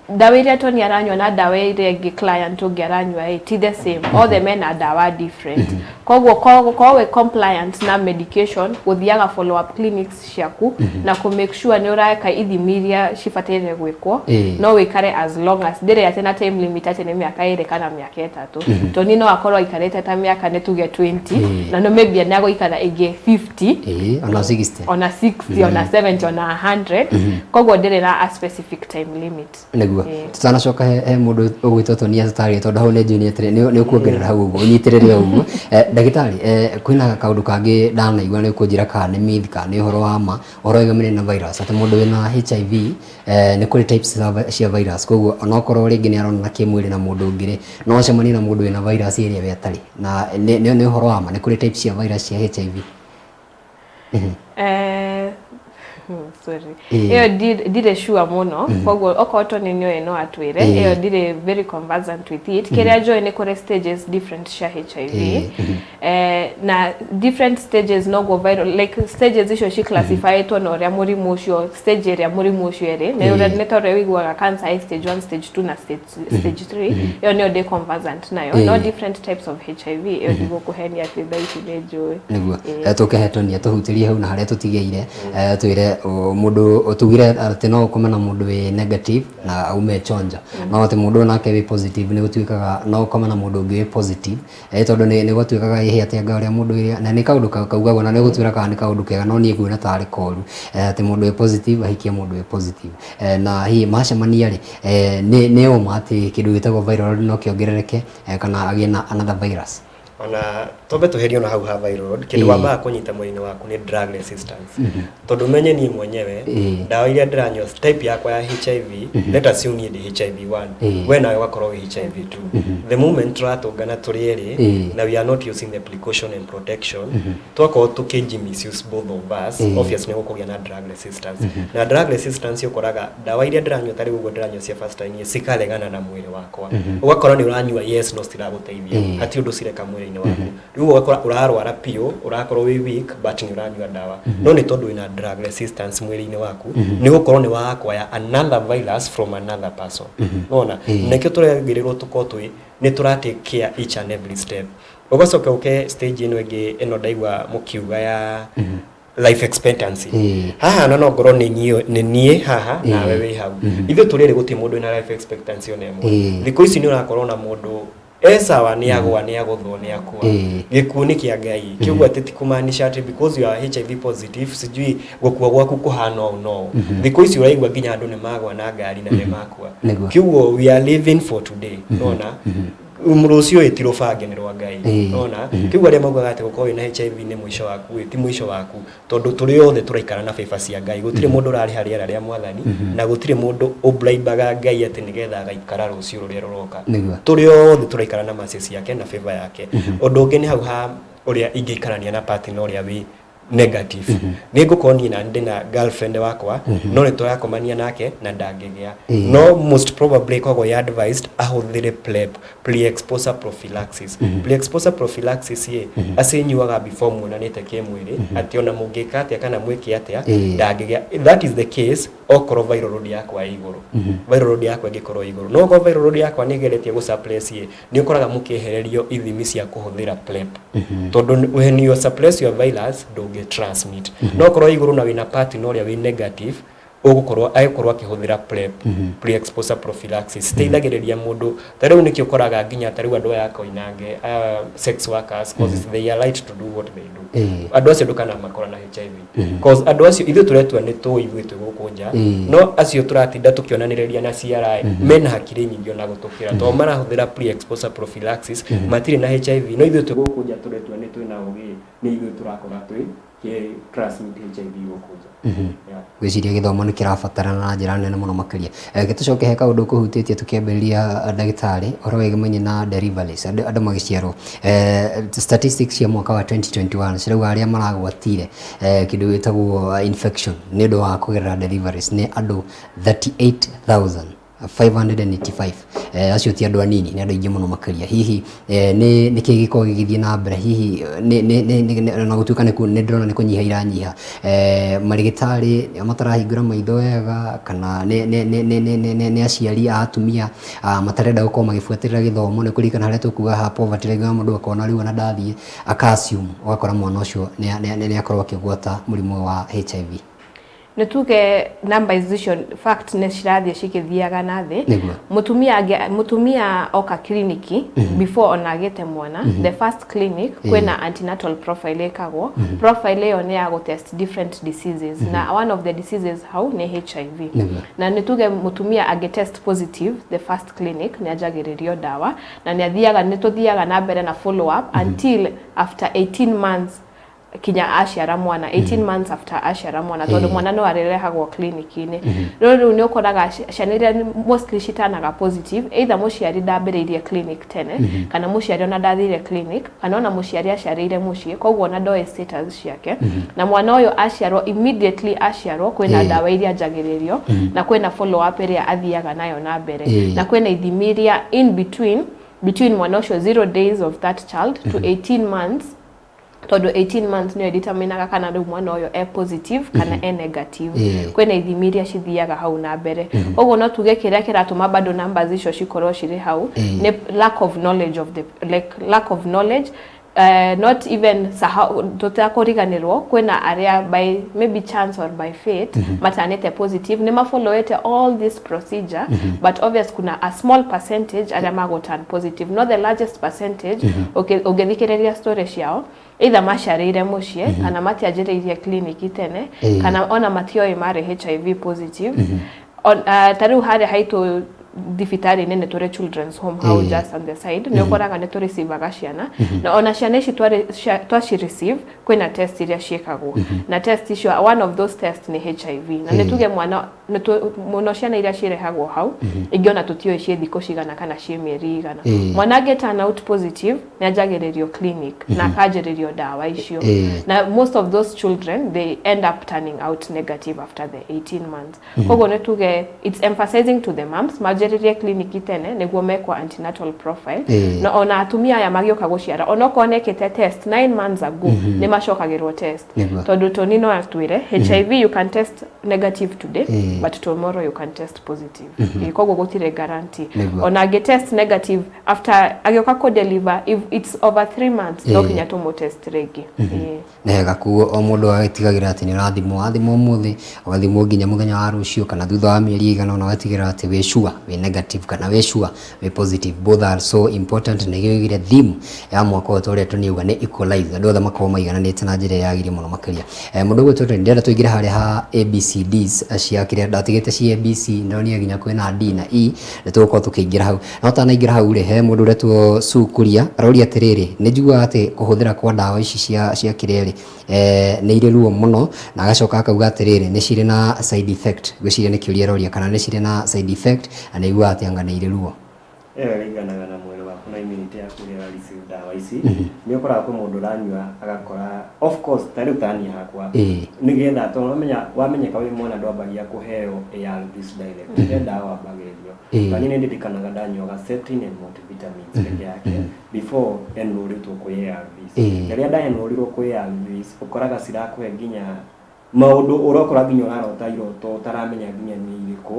Ndawa iria Tony aranyua na ndawa ĩrĩa ĩngĩ client ũngĩ aranyua ĩ ti the same. Othe mena ndawa different. Koguo korwo wĩ compliant na medication, gũthiaga follow up clinics ciaku na kũ make sure nĩ ũreka ithimi iria cibataire gwĩkwo, no wĩikare as long as, ndĩrĩ atĩ na time limit atĩ nĩ mĩaka 2 kana mĩaka 3. Tony no akorwo aikarĩte ta mĩaka, nĩ tuge, 20, na no maybe nĩ agũikara ĩngĩ 50. Ĩĩ, ona 60. Ona 60, ona 70, ona 100. Koguo ndĩrĩ na a specific time limit. Nĩguo tutanacoka he mũndũ ũgwĩtwo Tony atũtarĩrie, tondũ hau nĩ njũĩ nĩ atĩrĩ nĩ ũkuongerera hau ũguo ũnyitĩrĩre o ũguo. Ndagĩtarĩ, kwĩna kaũndũ kangĩ ndanaigua, nĩ ũkũnjĩra kana nĩ myth kana nĩ ũhoro wa ma, ũhoro wĩgamaine na virus, atĩ mũndũ wĩna HIV, nĩ kũrĩ types cia virus, koguo onokorwo rĩngĩ nĩ aronana kĩmwĩrĩ na mũndũ ũngĩ rĩ, no acemanie na mũndũ wĩna virus ĩrĩa we atarĩ na. Nĩ ũhoro wa ma nĩ kũrĩ types cia virus cia HIV? Sorry, ĩyo ndirĩ sure mũno. Koguo okorwo Tony nĩoĩ no atwĩre. Ĩyo ndirĩ very conversant with it. Kĩrĩa njũĩ, nĩ kũrĩ stages different cia HIV, na different stages noguo viral, like stages icio ci classifyĩtwo na ũrĩa mũrimũ ũcio, stage ĩrĩa mũrimũ ũcio ĩrĩ. Nĩ ũrĩa, nĩ ta ũrĩa ũiguaga cancer ĩ stage 1, stage 2 na stage 3. Ĩyo nĩyo ndĩ conversant nayo, no different types of HIV, ĩyo ndigũkũhenia atĩ thaa ici nĩ njũĩ. Nĩguo. Tũkĩhe Tony atũhutĩrie hau na harĩa tũtigĩire, twĩre mũndũ tugire atĩ no ũkome na mũndũ wĩ negative na aume chonjo, no atĩ mũndũ nake wĩ positive nĩ gũtuĩkaga no ũkome na mũndũ ũngĩ wĩ positive, tondũ nĩ gwatuĩkaga ĩhĩ atĩ anga ũrĩa mũndũ ĩrĩa, na nĩ kaũndũ kaugagwo na nĩ gũtuĩra kana nĩ kaũndũ kega, no niĩ nguona tarĩ koru, atĩ mũndũ wĩ positive ahikie mũndũ wĩ positive, na hihi macemania rĩ, nĩ ũma atĩ kĩndũ gĩtagwo viral no kĩongerereke, kana agĩe na another virus? Ona twambe tũherio na hau ha viral load, kĩndũ wambaga kũnyita mwĩrĩ-inĩ waku nĩ drug resistance, tondũ menye niĩ mwenyewe ndawa iria ndĩranyua, type yakwa ya HIV, let assume niĩ ndĩ HIV 1, we nawe ũgakorwo wĩ HIV 2. The moment tũratũngana tũrĩ erĩ na we are not using the precaution and protection, twakorwo tũkĩnji misuse both of us, obviously nĩ gũkũgĩa na drug resistance. Na drug resistance, ũkoraga ndawa iria ndĩranyua, tarĩu ũguo ndĩranyua cia first time, cikaregana na mwĩrĩ wakwa. Ũgakora nĩ ũranyua, yes, no citiragũteithia, hatirĩ ũndũ cireka mwĩrĩ-inĩ waku. Rĩu ũgakora ũrarwara biũ, ũrakorwo wĩ weak, but nĩ ũranyua ndawa, no nĩ tondũ wĩna drug resistance mwĩrĩ-inĩ waku, nĩ gũkorwo nĩ wa acquire another virus from another person. Nona nĩkĩo tũragĩrĩrwo tũkorwo twĩ nĩ tũra take care each and every step. Ũgacoka ũke stage ĩno ĩngĩ, ĩno ndaigua mũkiuga ya life expectancy. Haha na no ngorwo nĩ niĩ haha nawe wĩ hau, ithuĩ tũrĩ erĩ, gũtirĩ mũndũ wĩna life expectancy ona ĩmwe. Thikũ ici nĩ ũrakorwo na mũndũ e sawa, nĩ agwa, nĩ agũthwo, nĩ akua. Gĩkuũ nĩ kĩa Ngai. Kĩuguo atĩ ti kũmaanisha atĩ because you are HIV positive, sijui gũkua gwaku kũhana ũũ. No thikũ ici ũraigua nginya andũ nĩ magwa na ngari na nĩ makua. Kĩuguo we are living for today. Nona rũciũ ĩ ti rũbange, nĩ rwa Ngai. Nona kĩuguo arĩa maugaga atĩ gũkorwo wĩna HIV nĩ mũico waku ĩ, ti mũico waku, tondũ tũrĩ othe tũraikara na favor cia Ngai. Gũtirĩ mũndũ ũrarĩha rĩera rĩa mwathani, na gũtirĩ mũndũ ũbraibaga Ngai atĩ nĩgetha agaikara rũciũ rũrĩa rũroka. Tũrĩ othe tũraikara na mercy ciake na favor yake. Ũndũ ũngĩ nĩ hau ha ũrĩa ingĩikarania na partner ũrĩa wĩ negative. Nĩ ngũkorwo niĩ na ndĩ na girlfriend wakwa, no nĩ tũrakomania nake na ndangĩgĩa, no most probably ĩkoragwo ĩ advised ahũthĩre PrEP, pre-exposure prophylaxis. Pre-exposure prophylaxis ĩ acinyuaga before muonanĩte kĩmwĩrĩ, atĩ ona mũngĩka atĩa kana mwĩke atĩa, ndangĩgĩa. That is the case okorwo viral load yakwa ĩ igũrũ. Viral load yakwa ĩngĩkorwo ĩ igũrũ, no okorwo viral load yakwa nĩ ĩgeretie gũ suppress ĩ, nĩ ũkoraga mũkĩehererio ithimi cia kũhũthĩra PrEP, tondũ when you suppress your virus, ndũngĩ transmit. No okorwo ĩ igũrũ na wĩna partner ũrĩa wĩ negative, ũgũkorwo agĩkorwo akĩhũthĩra PrEP, pre-exposure prophylaxis, teithagĩrĩria mũndũ. Ta rĩu nĩkĩo ũkoraga nginya ta rĩu andũ aya a Koinange, sex workers, cause they are right to do what they do. Andũ acio ndũkanamakora na HIV, cause andũ acio ithuĩ tũretua nĩ tũĩ ithuĩ twĩ gũkũ nja, no acio tũratinda tũkĩonanĩrĩria na CRI mena hakiri nyingĩ ona gũtũkĩra, tondũ marahũthĩra pre-exposure prophylaxis, matirĩ na HIV. No ithuĩ twĩ gũkũ nja tũretua nĩ twĩna ũgĩ, nĩ ithuĩ tũrakora twĩ kĩ transmit HIV gũkũ nja. Yeah. Ngwĩciria gĩthomo nĩ kĩrabatarana na njĩra nene mũno makĩria. Gĩtũcoke he kaũndũ kũhutĩtie tũkĩambĩrĩria, ndagĩtarĩ, ũhoro wĩgĩmainie na deliveries, andũ magĩciarwo. Statistics cia mwaka wa 2021 cirauga arĩa maragwatire kĩndũ gĩtagwo infection nĩ ũndũ wa kũgerera deliveries nĩ andũ 38,585. Acio ti andũ anini, nĩ andũ aingĩ mũno makĩria. Hihi nĩ kĩĩ gĩkoragwo gĩgĩthiĩ na mbere? Hihi na gũtuĩka nĩ ndĩrona nĩ kũnyiha iranyiha, marĩgĩtarĩ nĩo matarahingũra maitho wega, kana nĩ aciari a atumia matarenda gũkorwo magĩbuatĩrĩra gĩthomo? Nĩ kũririkana harĩa tũkuga ha poverty, rĩngĩ mũndũ akona rĩu ona ndathiĩ aka assume, ũgakora mwana ũcio nĩ akorwo akĩgwata mũrimũ wa HIV. Nĩ tuge numbers icio fact nĩ cirathiĩ cikĩthiaga na thĩ. Mũtumia oka kiriniki before ona agĩte mwana, the first clinic kwĩna antenatal profile ĩkagwo. Profile ĩyo nĩ ya gũtest different diseases, na one of the diseases hau nĩ HIV. Na nĩ tuge mũtumia angĩ positive the first clinic, nĩ anjagĩrĩrio ndawa na nĩ athiaga, nĩ tũthiaga na mbere na follow up until after 18 months, kinya aciara mwana, 18 months after aciara mwana, tondũ mwana no arĩrehagwo clinic-inĩ. Rĩu nĩ ũkoraga ciana iria mostly citanaga positive, either mũciari ndambĩrĩirie clinic tene, kana mũciari ona ndathire clinic, kana ona mũciari aciarĩire mũciĩ, koguo ona ndoĩ status ciake. Na mwana ũyũ aciarwo, immediately aciarwo, kwĩna ndawa iria anjagĩrĩrio na kwĩna follow up ĩrĩa athiaga nayo na mbere, na kwĩna ithimi iria in between mwana ũcio, 0 days of that child to 18 months, tondũ 18 months nĩyo ĩdeterminaga kana rĩu mwana ũyũ e positive kana e negative. Kwĩna ithimi iria cithiaga hau na mbere. Koguo no tuge kĩrĩa kĩratũma bado numbers icio cikorwo cirĩ hau nĩ lack of knowledge of the, like, lack of knowledge, not even sahau, tũtakũriganĩrwo kwĩna arĩa by maybe chance or by fate matanĩte positive, nĩ mafollowete all this procedure, but obvious kuna a small percentage arĩa magũ turn positive, not the largest percentage. Ũngĩthikĩrĩria story ciao, either maciarĩire mũciĩ, kana matianjĩrĩirie kliniki tene, kana ona matioĩ marĩ HIV positive. Ta rĩu harĩa haitũ Thibitarĩ-inĩ nĩ tũrĩ children's home hau just on the side, nĩ ũkoraga nĩ tũ receivaga ciana, na ona ciana ici twaci receive, kwĩna test iria ciĩkagwo, na test icio, one of those test nĩ HIV. Na nĩ tuge mwana mũno, ciana iria cirehagwo hau ingĩ ona tũtiũĩ ciĩ thikũ cigana kana ciĩ mĩeri igana. Mwana angĩ turn out positive, nĩ anjagĩrĩrio clinic na akanjĩrĩrio ndawa icio. Na most of those children, they end up turning out negative after the 18 months. Koguo nĩ tuge it's emphasizing to the moms manjĩrĩrie clinic tene nĩguo mekwo antenatal profile. Na ona atumia aya magĩũka gũciara, onokorwo nekĩte test 9 months ago, nĩ macokagĩrwo test. Tondũ Tony no atwĩre, HIV you can test negative today, but tomorrow you can test positive. Koguo gũtirĩ guarantee. Ona angĩ test negative, after agĩũka kũ deliver, if it's over 3 months, no nginya tũmũ test rĩngĩ. Nĩ hega kuo o mũndũ agĩtigagĩra atĩ nĩ ũrathimwo, wathimwo ũmũthĩ, ũgathimwo nginya mũthenya wa rũciũ kana thutha wa mĩeri ĩigana ũna, ũgatigĩrĩra atĩ wĩ sure wĩ negative kana wĩ sure wĩ positive. Both are so important. Na gĩgire theme ya mwaka ũyũ, ta ũrĩa tũniuga, nĩ equalize, andũ othe makorwo maigananĩte na njĩra ĩrĩa yagĩrĩire mũno makĩria. Mũndũ ũgwĩtwo Tony, ndĩrenda tũingĩre harĩa ha ABCDs cia kĩrĩa ndatigĩte cia ABC, ndonire nginya kwĩna D na E, nĩ tũgũkorwo tũkĩingĩra hau. No tanaingĩra hau rĩ, he mũndũ ũretwo Sukuria aroria atĩrĩrĩ, nĩ njiguaga atĩ kũhũthĩra kwa ndawa ici cia kĩrĩa rĩ, nĩ irĩ ruo mũno, na agacoka akauga atĩrĩrĩ, nĩ cirĩ na side effect. Ngwĩciria nĩ kĩũria aroria kana nĩ cirĩ na side effect, na nĩ aiguaga atĩ anga nĩ irĩ ruo. Ĩyo ĩringanaga na mwĩrĩ waku na immunity yaku ũrĩa ĩra receive ndawa ici. Nĩ ũkoraga kwĩ mũndũ ũranyua agakora, of course, ta rĩu taniĩ hakwa, nĩgetha tondũ wamenyeka wĩ mwana ndwambagia kũheo ARVs direct, he ndawa wambagĩrĩrio. Ta niĩ nĩ ndirikanaga ndanyuaga Septrin and multivitamins peke yake before enrollĩtwo kwĩ ARVs. Na rĩrĩa ndaenrollirwo kwĩ ARVs, ũkoraga cirakũhe nginya maũndũ ũrokora, nginya ũrarota iroto ũtaramenya nginya nĩ irĩkũ.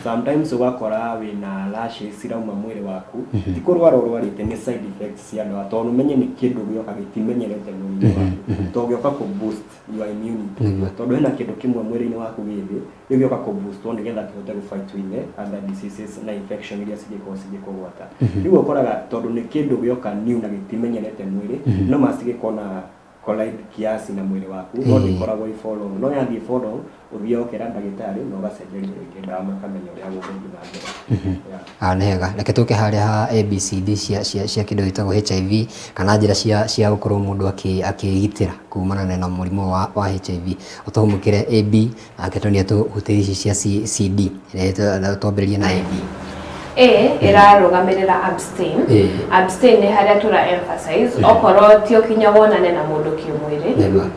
Sometimes ũgakora wĩna rashes cirauma mwĩrĩ waku, ti kũrwara ũrwarĩte, nĩ side effects cia ndawa, tondũ ũmenye nĩ kĩndũ gĩoka gĩtimenyerete mwĩrĩ-inĩ waku, tondũ gĩoka kũ boost your immunity. Tondũ hena kĩndũ kĩmwe mwĩrĩ-inĩ waku gĩthĩ rĩu, gĩoka kũ boostwo nĩgetha kĩhote gũ fight with the other diseases na infection iria cingĩkorwo cigĩkũgwata. Rĩu ũkoraga tondũ nĩ kĩndũ gĩoka new na gĩtimenyerete mwĩrĩ, no macigĩkorwo na collide kiasi na mwĩrĩ waku, no ndĩkoragwo ĩ for long. No yathiĩ for long, ũthiaga ũkera ndagĩtarĩ na ũgacenjerio rĩngĩ ndawa, makamenya ũrĩa gũgũthiĩ na mbere. Yeah. Ah, nĩ hega. Reke tũke harĩa ha ABCD cia kĩndũ gĩtagwo HIV, kana njĩra cia gũkorwo mũndũ akĩgitĩra kumana na mũrimũ wa HIV. Ũtũhũmũkĩre AB, nake Tony atũhutĩrie ici cia CD. Twambĩrĩrie na AB. A ĩrarũgamĩrĩra abstain. Abstain nĩ harĩa tũra emphasize okorwo ti ũkinya wonane na mũndũ kĩmwĩrĩ.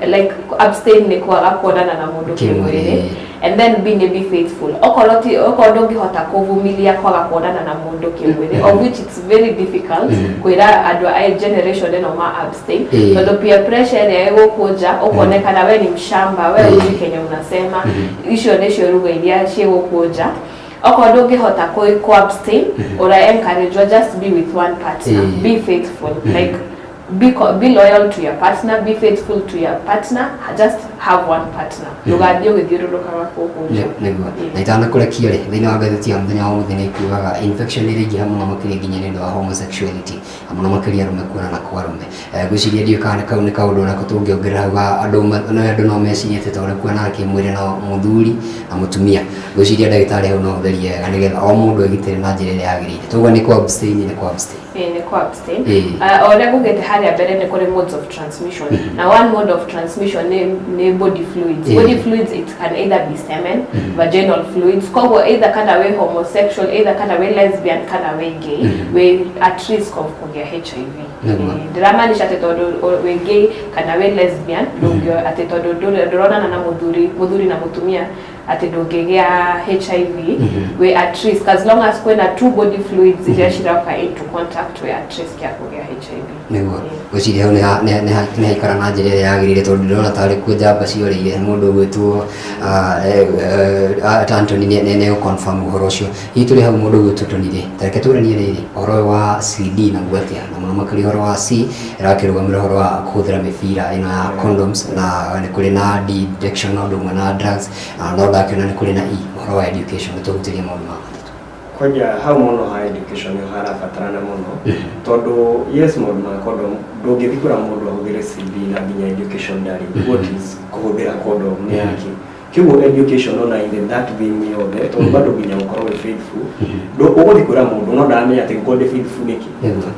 Like abstain nĩ kwaga kuonana na mũndũ kĩmwĩrĩ. Kĩmwĩrĩ. And then B nĩ be faithful. Okorwo ti, okorwo ndũngĩhota kũvumilia kwaga kuonana na mũndũ kĩmwĩrĩ, of which it's very difficult kwĩra andũ a generation ĩno ma abstain, tondũ peer pressure ĩrĩa ĩgũkũ nja, ũkonekana we ni mshamba, we hujui kenye unasema, icio nĩcio ruga iria ciĩ gũkũ nja. Okorwo ndũngĩhota kũ abstain, ũra encourage just be with one partner. Be faithful, like be loyal to your partner, be faithful to your partner, just have one partner, ndũgathiĩ ũgĩthiũrũrũkaga gũkũ nja. Nĩguo. Na itanakũrekia rĩ, thĩinĩ wa ngathĩti ya mũthenya wa ũmũthĩ nĩ ikugaga infection nĩ ĩraingĩha mũno makĩria nginya nĩ ũndũ wa homosexuality, na mũno makĩria arũme kuonana kwa arũme. Ngwĩciria ndiũĩ kana kau nĩ kaũndũ onako tũngĩongerera hau ga andũ no andũ no mecirie atĩ tondũ kuonana kĩmwĩrĩ no mũthuri na mũtumia. Ngwĩciria ndagĩtarĩ hau no ũtherie wega nĩgetha o mũndũ egitĩre na njĩra ĩrĩa yagĩrĩire. Tuga nĩ kũ abstain, nĩ kũ abstain. Ĩĩ, nĩ kũ abstain. O ũrĩa ngugĩte harĩa mbere, nĩ kũrĩ modes of transmission, na one mode of transmission nĩ body fluids. Body fluids, it can either be semen, vaginal fluids. Koguo either kana wĩ homosexual, either kana wĩ lesbian kana wĩ gay, wĩ at risk of kũgĩa HIV. Ndĩramaanisha atĩ tondũ wĩ gay kana wĩ lesbian ndũngĩ, atĩ tondũ ndũronana na mũthuri na mũtumia, atĩ ndũngĩgĩa HIV. Wĩ at risk as long as kwĩna two body fluids iria ciroka into contact, wĩ at risk ya kũgĩa HIV. Nĩguo. Ngwĩciria hau nĩ haikara na njĩra ĩrĩa yagĩrĩire, tondũ ndĩrona tarĩ kuo njamba ciorĩire. Mũndũ ũgwĩtwo Anthony nĩ confirm ũhoro ũcio. Hihi tũrĩ hau, mũndũ ũgwĩtwo Tony rĩ, ta reke tũranie rĩrĩ ũhoro ũyũ wa CD naguo atĩa, na mũno makĩria ũhoro wa C ĩrakĩrũgamĩrĩra ũhoro wa kũhũthĩra mĩbira ĩno ya condoms, na nĩ kũrĩ na D, detection, na ũndũ ũmwe na drugs, na no ndakĩona nĩ kũrĩ na E, ũhoro wa education. Nĩ tũhutĩrie maũndũ maya matatũ. Kwanja hau mũno ha education nĩho harabatarana mũno, tondũ yes, maũndũ ma condom, ndũngĩthiĩ kwĩra mũndũ ahũthĩre CD na nginya education ndarĩ, what is kũhũthĩra condom nĩ yake. Kĩguo education ona in the that thing yothe, tondũ bado nginya gũkorwo wĩ faithful, ũgũthiĩ kwĩra mũndũ no ndaramenya atĩ gũkorwo ndĩ faithful nĩkĩ.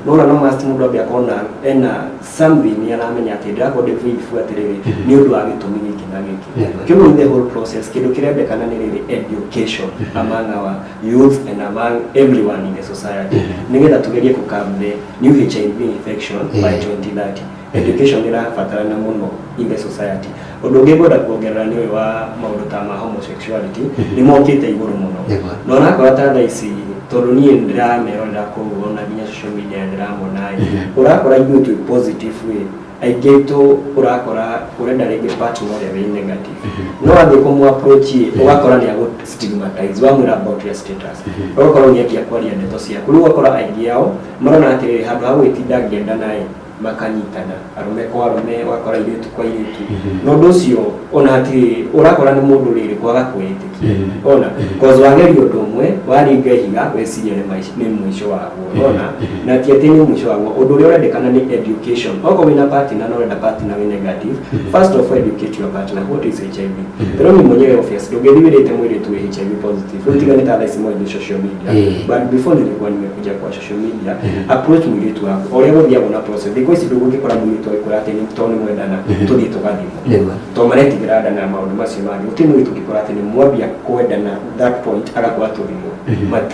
Nona no must mũndũ ambe akorwo na ena something nĩ aramenya atĩ ndĩrakorwo ndĩ faithful atĩrĩrĩ nĩ ũndũ wa gĩtũmi gĩkĩ na gĩkĩ. Kĩguo in the whole process, kĩndũ kĩrendekana nĩ rĩrĩ, education among our youth and among everyone in the society, nĩgetha tugerie kũ curb the new HIV infection by 2030. Education ĩrabatarana mũno in the society. Ũndũ ũngĩ ngwenda kuongerera nĩ ũyũ wa maũndũ ta ma homosexuality, nĩ mokĩte igũrũ mũno. Na onakorwo ta thaa ici, tondũ niĩ ndĩramerorera kũu ona nginya social media ndĩramona ĩ, ũrakora ithuĩ twĩ positive ĩ, aingĩ aitũ ũrakora ũrenda rĩngĩ partner ũrĩa wĩ negative, no wathiĩ kũmũ approach ĩ, ũgakora nĩ agũ stigmatize. Wamwĩra about your status, ũgakorwo nĩ anjia kwaria ndeto ciaku. Rĩu ũgakora aingĩ ao marona atĩrĩrĩ, handũ ha gwĩtinda ngĩendana ĩ, makanyitana arũme kwa arũme, ũgakora airĩtu kwa airĩtu. Na ũndũ ũcio ona hatirĩ, ũrakora nĩ mũndũ rĩrĩ kwaga kwĩĩtĩkia ona cause wageria ũndũ ũmwe, waringa ihiga, weciria nĩ nĩ mũico waguo, ona na ti atĩ nĩ mũico waguo. Ũndũ ũrĩa ũrendekana nĩ education. Okorwo wĩna partner na ũrenda partner wĩ negative, first of all educate your partner what is HIV. Pero ni mwenyewe obvious ndũngĩthiĩ wĩrĩte mũirĩtu wĩ HIV positive. Rĩu tiga nĩ ta thaa ici mwanjie social media, but before nilikuwa nimekuja kwa social media, approach mũirĩtu waku o ũrĩa gũthiagwo na process. Thikũ ici ndũgũgĩkora mũirĩtu agĩkwĩra atĩ nĩ tondũ nĩ mwendana tũthiĩ tũgathimwo, tondũ maretigĩra nda na maũndũ macio mangĩ. Gũtirĩ mũirĩtu ũngĩkora atĩ nĩ mwambia kwendana, that point agakora tũthimwo.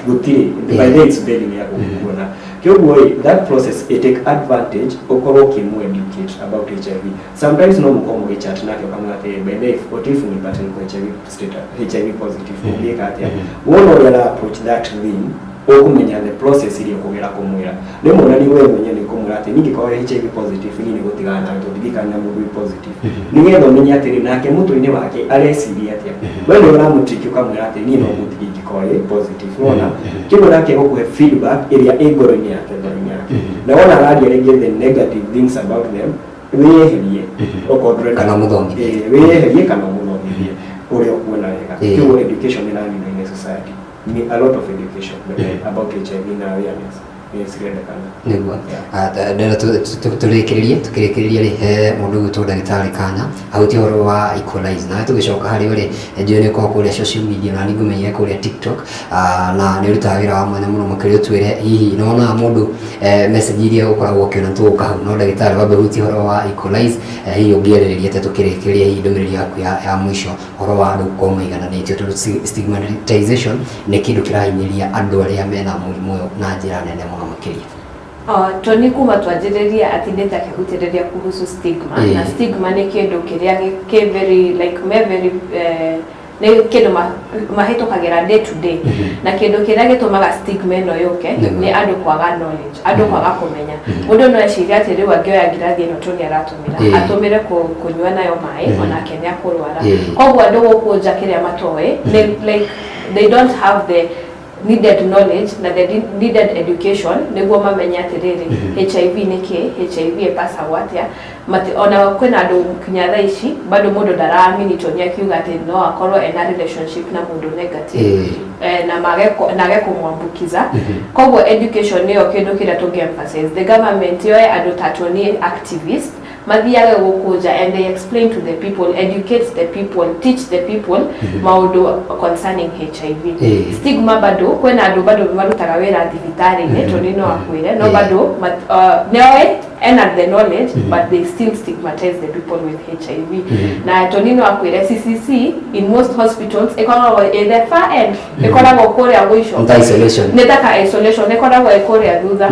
Gũtirĩ. By the way, it's very rare gũkuona. Kĩoguo ĩ, that process ĩ, take advantage ũkorwo ũkĩmũ educate about HIV. Sometimes no mũkorwo mũgĩchat nake, ũkamwĩra atĩ, by the way, what if nipate niko HIV status, HIV positive, ũngĩka atĩa? Wona ũrĩa ara approach that thing, ũkũmenya the process iria ũkũgera kũmwĩra. Rĩmwe ona ni wewe mwenyewe nĩ ũkũmwĩra atĩ ningĩkorwo HIV positive, niĩ nĩ gũtigana nawe tondũ ndingĩikara na mũndũ wĩ positive, nĩgetha ũmenye atĩrĩ nake mũtwe-inĩ wake areciria atĩa. We nĩ ũramũtriki, ũkamwĩra atĩ niĩ no mũtige ingĩkorwo ĩ positive. Nona kĩguo nake gũkũhe feedback ĩrĩa ĩ ngoro-inĩ yake, ngoro-inĩ yake, na wona araria rĩngĩ the negative things about them, wĩyeherie okorwo ndũrenda. Kana ũmũthomithie. Ĩĩ, wĩyeherie kana ũmũthomithie ũrĩa ũkuona wega. Kĩguo education ĩraninwo in the society. Ni a lot of education about HIV na awareness nĩ cirendekana. Nĩguo. Ndĩrenda tũrĩkĩrĩrie, tũkĩrĩkĩrĩria rĩ, he mũndũ ũgwĩtwo ndagĩtarĩ Kanya ahutie ũhoro wa equalize, nawe tũgĩcoka harĩ rĩ, njũĩ nĩ ũkoragwo kũrĩa social media na nĩngũmenyire kũrĩa TikTok, na nĩ ũrutaga wĩra wa mwanya mũno makĩria. Ũtwĩre hihi nĩ wonaga mũndũ message iria ũkoragwo ũkĩona. Tũgũka hau, no ndagĩtarĩ wambe ũhutie ũhoro wa equalize. Hihi ũngĩarĩrĩria atĩa tũkĩrĩkĩrĩria, hihi ndũmĩrĩri yaku ya mũico ũhoro wa andũ gũkorwo maigananĩtio, tondũ stigmatization nĩ kĩndũ kĩrahinyĩrĩria andũ arĩa mena mũrimũ ũyũ na njĩra nene mũno makĩria? Toni kuma twanjĩrĩria atindĩte akĩhutĩrĩria kuhusu stigma. Na stigma nĩ kĩndũ kĩrĩa kĩ very like me very nĩ kĩndũ mahĩtũkagĩra day to day, na kĩndũ kĩrĩa gĩtũmaga stigma ĩno yũke nĩ andũ kwaga knowledge, andũ kwaga kũmenya. Mũndũ no eciria atĩ rĩu angĩoya ngirathi ĩno Toni aratũmĩra, atũmĩre kũnyua nayo maĩ, onake nĩ akũrwara. Koguo andũ gũkũ nja kĩrĩa matoĩ nĩ like they don't have the needed knowledge na the needed education nĩguo mamenye atĩrĩrĩ, HIV nĩ kĩ, HIV ĩpasagwo atĩa. Ona kwĩna andũ kinya thaa ici bado mũndũ ndaraamini Toni akiuga atĩ no akorwo ena relationship na mũndũ negative na mage kũmwambukiza. Koguo education nĩyo kĩndũ kĩrĩa tũngĩ emphasize. The government yoe andũ ta Toni, activist, mathiage gũkũ nja and they explain to the people, educate the people, teach the people maũndũ concerning HIV. Stigma bado kwĩna andũ bado marutaga wĩra thibitarĩ-inĩ, Toni no akwĩre, no bado nĩoĩ ena the knowledge, but they still stigmatize the people with HIV. Na Toni no akwĩre CCC in most hospitals ĩkoragwo ĩ the far end, ĩkoragwo kũrĩa mũico. Nĩ ta isolation. Nĩ ta ka isolation, ĩkoragwo ĩ kũrĩa thutha.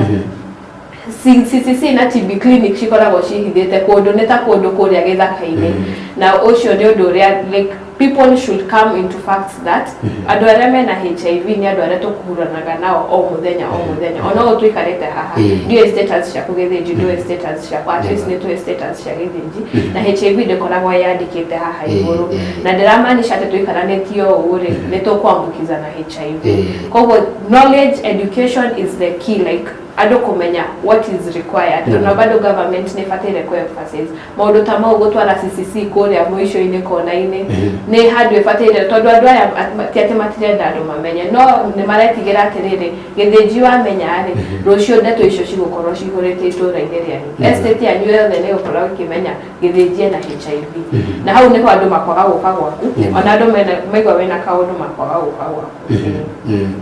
CCC na TB clinic cikoragwo cihithĩte kũndũ, nĩ ta kũndũ kũrĩa gĩthaka-inĩ. Na ũcio nĩ ũndũ ũrĩa like people should come into facts that andũ arĩa mena HIV nĩ andũ arĩa tũkũhuranaga nao o mũthenya o mũthenya, ona ũũ tũikarĩte haha. Ndiũĩ status ciaku Gĩthĩnji, ndiũĩ status ciakwa, at least nĩ tũĩ status cia Gĩthĩnji. Na HIV ndĩkoragwo yandĩkĩte haha igũrũ, na ndĩramaanisha atĩ tũikaranĩtio ũũ rĩ, nĩ tũkwambukiza na HIV. Koguo knowledge, education is the key, like Andũ kũmenya what is required. Na bado government nĩ ĩbataire kũ emphasize maũndũ ta mau, gũtwara CCC kũrĩa mũico-inĩ kona-inĩ nĩ handũ ĩbataire, tondũ andũ aya ti atĩ matirenda andũ mamenye, no nĩ maretigĩra atĩrĩrĩ, gĩthĩnji wamenya rĩ, rũciũ ndeto icio cigũkorwo cihũrĩte itũũra-inĩ rĩanyu, estate yanyu yothe nĩ gũkorwo ĩkĩmenya gĩthĩnji ena HIV, na hau nĩho andũ makwaga gũka gwaku. Ona andũ maigua wĩna kaũndũ makwaga gũka gwaku.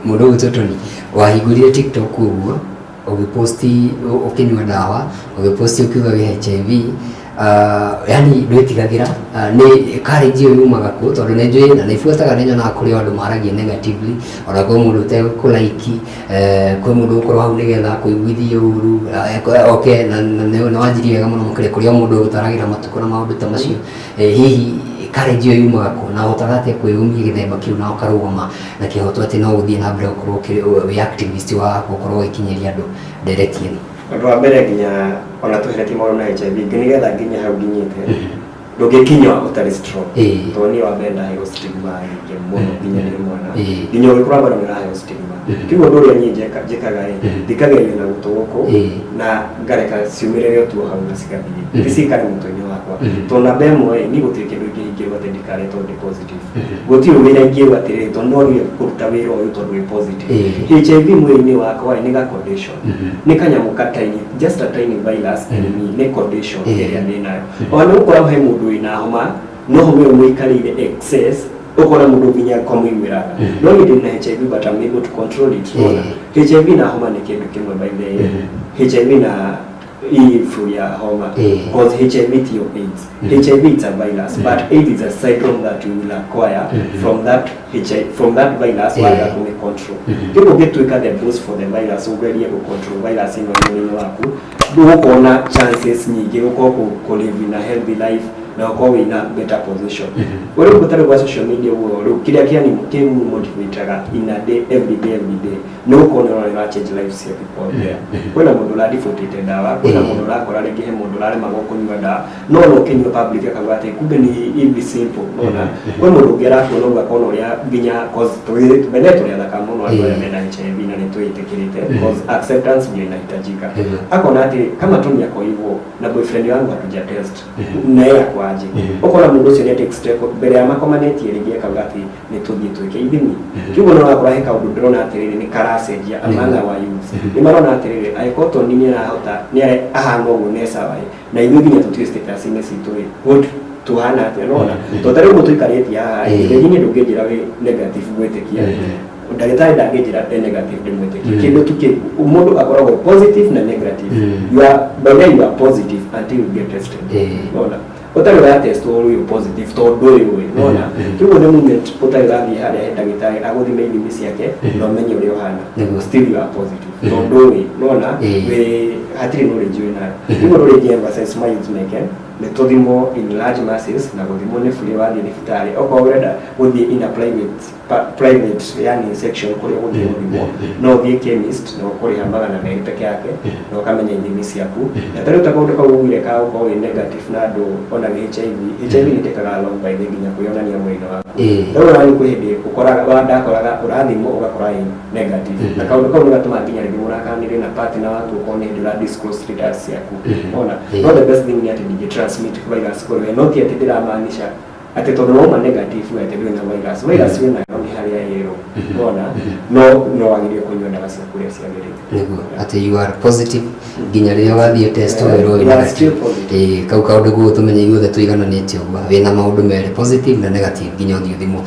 Mũndũ ũgwĩtwo Tony, wahingũrire TikTok ũguo, ũgĩposti ũkĩnyua ndawa, ũgĩposti ũkiuga wĩ HIV, yani ndwĩtigagĩra. Nĩ courage ĩyo yumaga kũ? Tondũ nĩ njũĩ na nĩ buataga, nĩ nyonaga kũrĩ andũ maragia negatively, ona kwĩ mũndũ ũtekũlaiki, kwĩ mũndũ ũgũkorwo hau nĩgetha kũiguithie ũru, oke na nĩ wanjirie wega mũno makĩria kũrĩ o mũndũ ũgũtaragĩra matukũ na maũndũ ta macio. Hihi courage ĩyo yumaga kũ, na ũhotaga atĩa kwĩyũmia gĩthemba kĩu na ũkarũgama na kĩhoto atĩ no gũthiĩ na mbere gũkorwo wĩ activist wa gũkorwo ũgĩkinyĩria andũ ndereti ĩno? Ũndũ wa mbere, nginya ona tweheretie maũndũ na HIV, nĩgetha nginya hau nginyĩte, ndũngĩkinya ũtarĩ strong. Tondũ niĩ wa mbere ndaheirwo stigma nyingĩ mũno nginya ndĩ mwana. Nginya ũgĩkũra bado nĩ ũraheo stigma. Kĩguo ũndũ ũrĩa niĩ njĩkaga ĩ, thikagĩrĩria na gũtũ gũkũ na ngareka ciumĩrĩre o tu o hau na cigathiĩ, ti cikare mũtwe-inĩ wakwa. Tondũ namba ĩmwe ĩ, niĩ gũtirĩ kĩndũ ingĩhingĩrwo atĩ ndikaretwo ndĩ positive. Gũtirĩ wĩra ingĩrwo atĩrĩrĩ, tondũ no wagire kũruta wĩra ũyũ tondũ wĩ positive. HIV mwĩrĩ-inĩ wakwa ĩ, nĩ ga condition, nĩ kanyamũ ka tiny, just a tiny virus in me, nĩ condition ĩrĩa ndĩnayo. Ona nĩ gũkorwo he mũndũ wĩna homa, no homa ĩyo mũikarĩire excess, ũkona mũndũ nginya kwamũiguĩraga. No niĩ ndĩ na HIV, but I'm able to control it. Ũrona, HIV na homa nĩ kĩndũ kĩmwe. By the way, HIV na hii flu ya homa, because HIV tiyo AIDS. HIV, it's a virus, but AIDS is a syndrome that you will acquire from that HIV, from that virus. Waga kũmĩ control, kĩguo ũngĩtuĩka the boss for the virus, ũgerie gũ control virus ĩno mwĩrĩ-inĩ waku, ũgũkorwo na chances nyingĩ gũkorwo kũ live in a healthy life na ũkorwo wĩna better position. Ũrĩa ũtarĩ gwa social media ũguo, rĩu kĩrĩa kĩani kĩmũmotivataga in a day, every day, every day, nĩ gũkorwo nĩ ũrona change lives cia people out there. Kwĩna mũndũ ũradibũtĩte ndawa, kwĩna mũndũ ũrakora rĩngĩ he mũndũ ũraremagwo kũnyua ndawa, no no ũkĩnyua public akauga atĩ kumbe nĩ hivi simple. Nona kwĩ mũndũ ũngĩ arakuona ũguo akona ũrĩa nginya cause mbere tũrĩ athaka mũno andũ aya mena HIV, na nĩ twĩtĩkĩrĩte, cause acceptance ndio inahitajika. Akona atĩ kama tu ni ako hivyo na boyfriend wangu hatuja test na yeye ako aje, ũkona mũndũ ũcio nĩ take step mbere ya makomanĩtie rĩngĩ, akauga atĩ nĩ tũthiĩ twĩke ithimi. Kĩguo nĩ ũrakora he kaũndũ ndĩrona atĩrĩrĩ, nĩ karacenjia among our youths. Nĩ marona atĩrĩrĩ, angĩkorwo Tony nĩ arahota, nĩ ahana ũguo nĩ sawa ĩ, na ithuĩ nginya tũtiũĩ status-inĩ citũ ĩ, what tuhana atĩa? Nona tondũ ta rĩu ũguo tũikarĩtie haha, rĩngĩ niĩ ndũngĩnjĩra wĩ negative gwĩtĩkia, ndagĩtarĩ ndangĩnjĩra e negative ndĩmwĩtĩkie. Kĩndũ tu kĩ mũndũ akoragwo positive na negative. You are, by then you are positive until you get tested. Nona ũtarĩ wa test ũrĩ positive tondũ ndũrĩ ũĩ. Nona kĩguo the moment ũtarĩ ũrathiĩ harĩa he ndagĩtarĩ agũthime ithimi ciake na ũmenye ũrĩa ũhana, still you are positive tondũ ndũĩ. Nona wĩ hatirĩ knowledge wĩ nayo. Kĩguo knowledge emphasize my youth meke nĩ tũthimwo in large masses, na gũthimwo nĩ free wathiĩ thibitarĩ. Okorwo ũrenda gũthiĩ in a private yani section kũrĩa ũgũthiĩ gũthimwo, no ũthiĩ chemist na ũkũrĩha 200 peke yake na ũkamenya ithimi ciaku. Na tarĩu ta kaũndũ kau ugire ka gũkorwo wĩ negative na andũ ona wĩ HIV, HIV nĩ ĩtĩkaga long by the nginya kwĩyonania mwĩrĩ-inĩ waku. Rĩu ona nĩ kwĩ hĩndĩ ũkoraga wa ndakoraga ũrathimwo ũgakora wĩ negative, na kaũndũ kau nĩ gatũmaga nginya rĩngĩ mũrakanĩre na partner waku, ũkorwo nĩ hĩndĩ ũra disclose status ciaku. Ona no the best thing nĩ atĩ ndingĩ transmit virus kũrĩ we, no ti atĩ ndĩramaanisha atĩ tondũ wauma negative atĩ ndũrĩ na virus. Virus wĩ nayo nĩ harĩa ĩrũ ona no wagĩrĩire kũnyua ndawa ciaku ũrĩa ciagĩrĩire. Nĩguo atĩ you are positive nginya rĩrĩa ũgathiĩ test wĩrwo wĩ You are still negative. Positive. Ĩĩ, kau kaũndũ guo tũmenye ithuothe tũigananĩte ũguo, wĩna maũndũ merĩ, positive na negative, nginya ũthiĩ ũthimwo.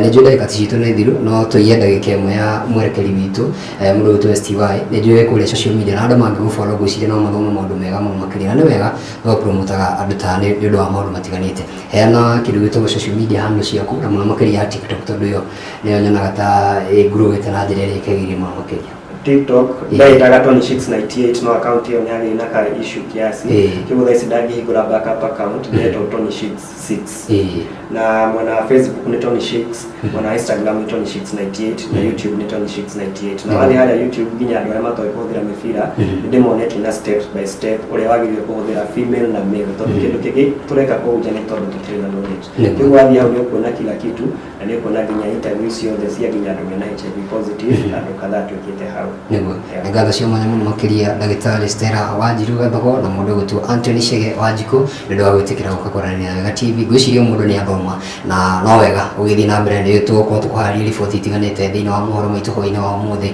Nĩ njũĩ ndagĩka citũ nĩ thiru, no tũiye ndagĩka ĩmwe ya mwerekeri witũ, mũndũ witũ STY. Nĩ njũĩ wĩ kũrĩa social media na andũ mangĩgũfollow, ngwĩciria no mathome maũndũ mega mũno makĩria, na nĩ wega promotaga andũ ta nĩ ũndũ wa maũndũ matiganĩte. Heana kĩndũ gĩtagwo social media handle ciaku, na mũno makĩria ya TikTok, tondũ ĩyo nĩyo nyonaga ta ĩngurũĩte na njĩra ĩrĩa ĩkĩagĩrĩire mũno makĩria. TikTok ndaĩtaga Tony 698, no account ĩyo nĩ yarĩ na ka issue kiasi. Kĩguo thaa ici ndangĩhingũra backup account, ndĩretwo Tony 6. Na mwena wa Facebook nĩ Tony Shakes, mwena wa Instagram nĩ Tony Shakes 98 na YouTube nĩ Tony Shakes 98. Na wathiĩ harĩa YouTube, nginya andũ arĩa matoĩ kũhũthĩra mĩbira, nĩ ndĩmonetie na step by step ũrĩa wagĩrĩire kũhũthĩra female na male, tondũ kĩndũ kĩngĩ tũreka kũu nja nĩ tondũ tũtirĩ na knowledge. Rĩu wathiĩ hau nĩ ũkuona kila kitu, na nĩ ũkuona nginya interview ciothe cia nginya andũ mena HIV positive, andũ kadhaa twĩkĩte hau. Nĩguo. Nĩ ngatho cia mwanya mũno makĩria ndagĩtarĩ Stella Wanjiru Gathogo na mũndũ ũgwĩtwo Anthony Chege Wanjikũ nĩ ũndũ wa gwĩtĩkĩra gũka kwaranĩria na Wega TV. Ngwĩciria o mũndũ nĩ athoma na no wega ũgĩthiĩ na mbere nĩ tũgũkorwo tũkũharĩria riboti itiganĩte thĩinĩ wa mohoro maitũ hwaĩ-inĩ wa ũmũthĩ.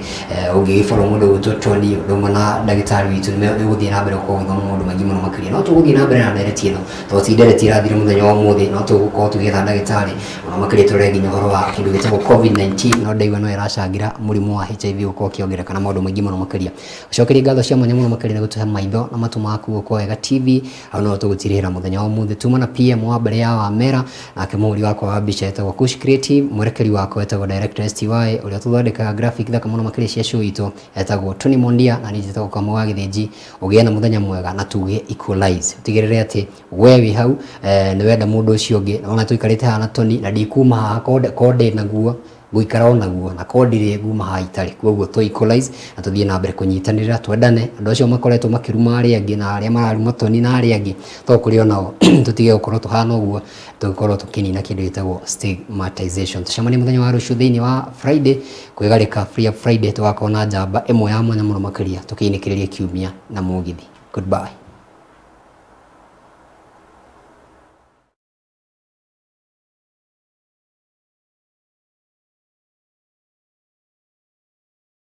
Ũngĩgĩfollow mũndũ ũgwĩtwo Tony ũndũ ũmwe na ndagĩtarĩ witũ, nĩ ũgũthiĩ na mbere gũkorwo ũgĩthoma maũndũ maingĩ mũno makĩria. No tũgũthiĩ na mbere na ndereti ĩno, tondũ ti ndereti ĩrathira mũthenya wa ũmũthĩ, no tũgũkorwo tũgĩetha ndagĩtarĩ ona makĩria tũrore nginya ũhoro wa kĩndũ gĩtagwo COVID-19, no ndaigua no ĩracangĩra mũrimũ wa HIV gũkorwo ũkĩongerereka na maũndũ maingĩ mũno makĩria. Gũcokeria ngatho cia mwanya mũno makĩria nĩ gũtũhe maitho na matũ maku gũkũ Wega TV. Hau no tũgũtirĩra mũthenya wa ũmũthĩ. Tuma na PM wa mbere ya Wamera, nake mũhũri wakwa wa mbica etagwo Kush Creative, mwerekeri wakwa etagwo Director STY, ũrĩa ũtũthondekaga graphic thaka mũno makĩria cia show itũ etagwo Tony Mondia, na niĩ njĩtagwo Kamau wa Gĩthĩnji. Ũgĩe na mũthenya mwega na tuge equalize. Ũtigĩrĩre atĩ we wĩ hau, nĩ wenda mũndũ ũcio ũngĩ. Nĩwona tũikarĩte haha na Tony na ndikuma haha ko ndĩ naguo ngũikara o naguo, na ko ndirĩ nguma haha itarĩ. Koguo tũ equalize na tũthiĩ na mbere kũnyitanĩra, twendane. Andũ acio makoretwo makĩruma arĩa angĩ na arĩa mararuma Tony na arĩa angĩ, to kũrĩ onao tũtige gũkorwo tũhana ũguo, tũkorwo tũkĩnina kĩndũ gĩtagwo stigmatization. Tũcemanie mũthenya wa rũciũ thĩinĩ wa Friday, kwĩgarĩka Free Up Friday, tũgakorwo na njamba ĩmwe ya mwanya mũno makĩria tũkĩinĩkĩrĩria kiumia na mũgithi. Goodbye.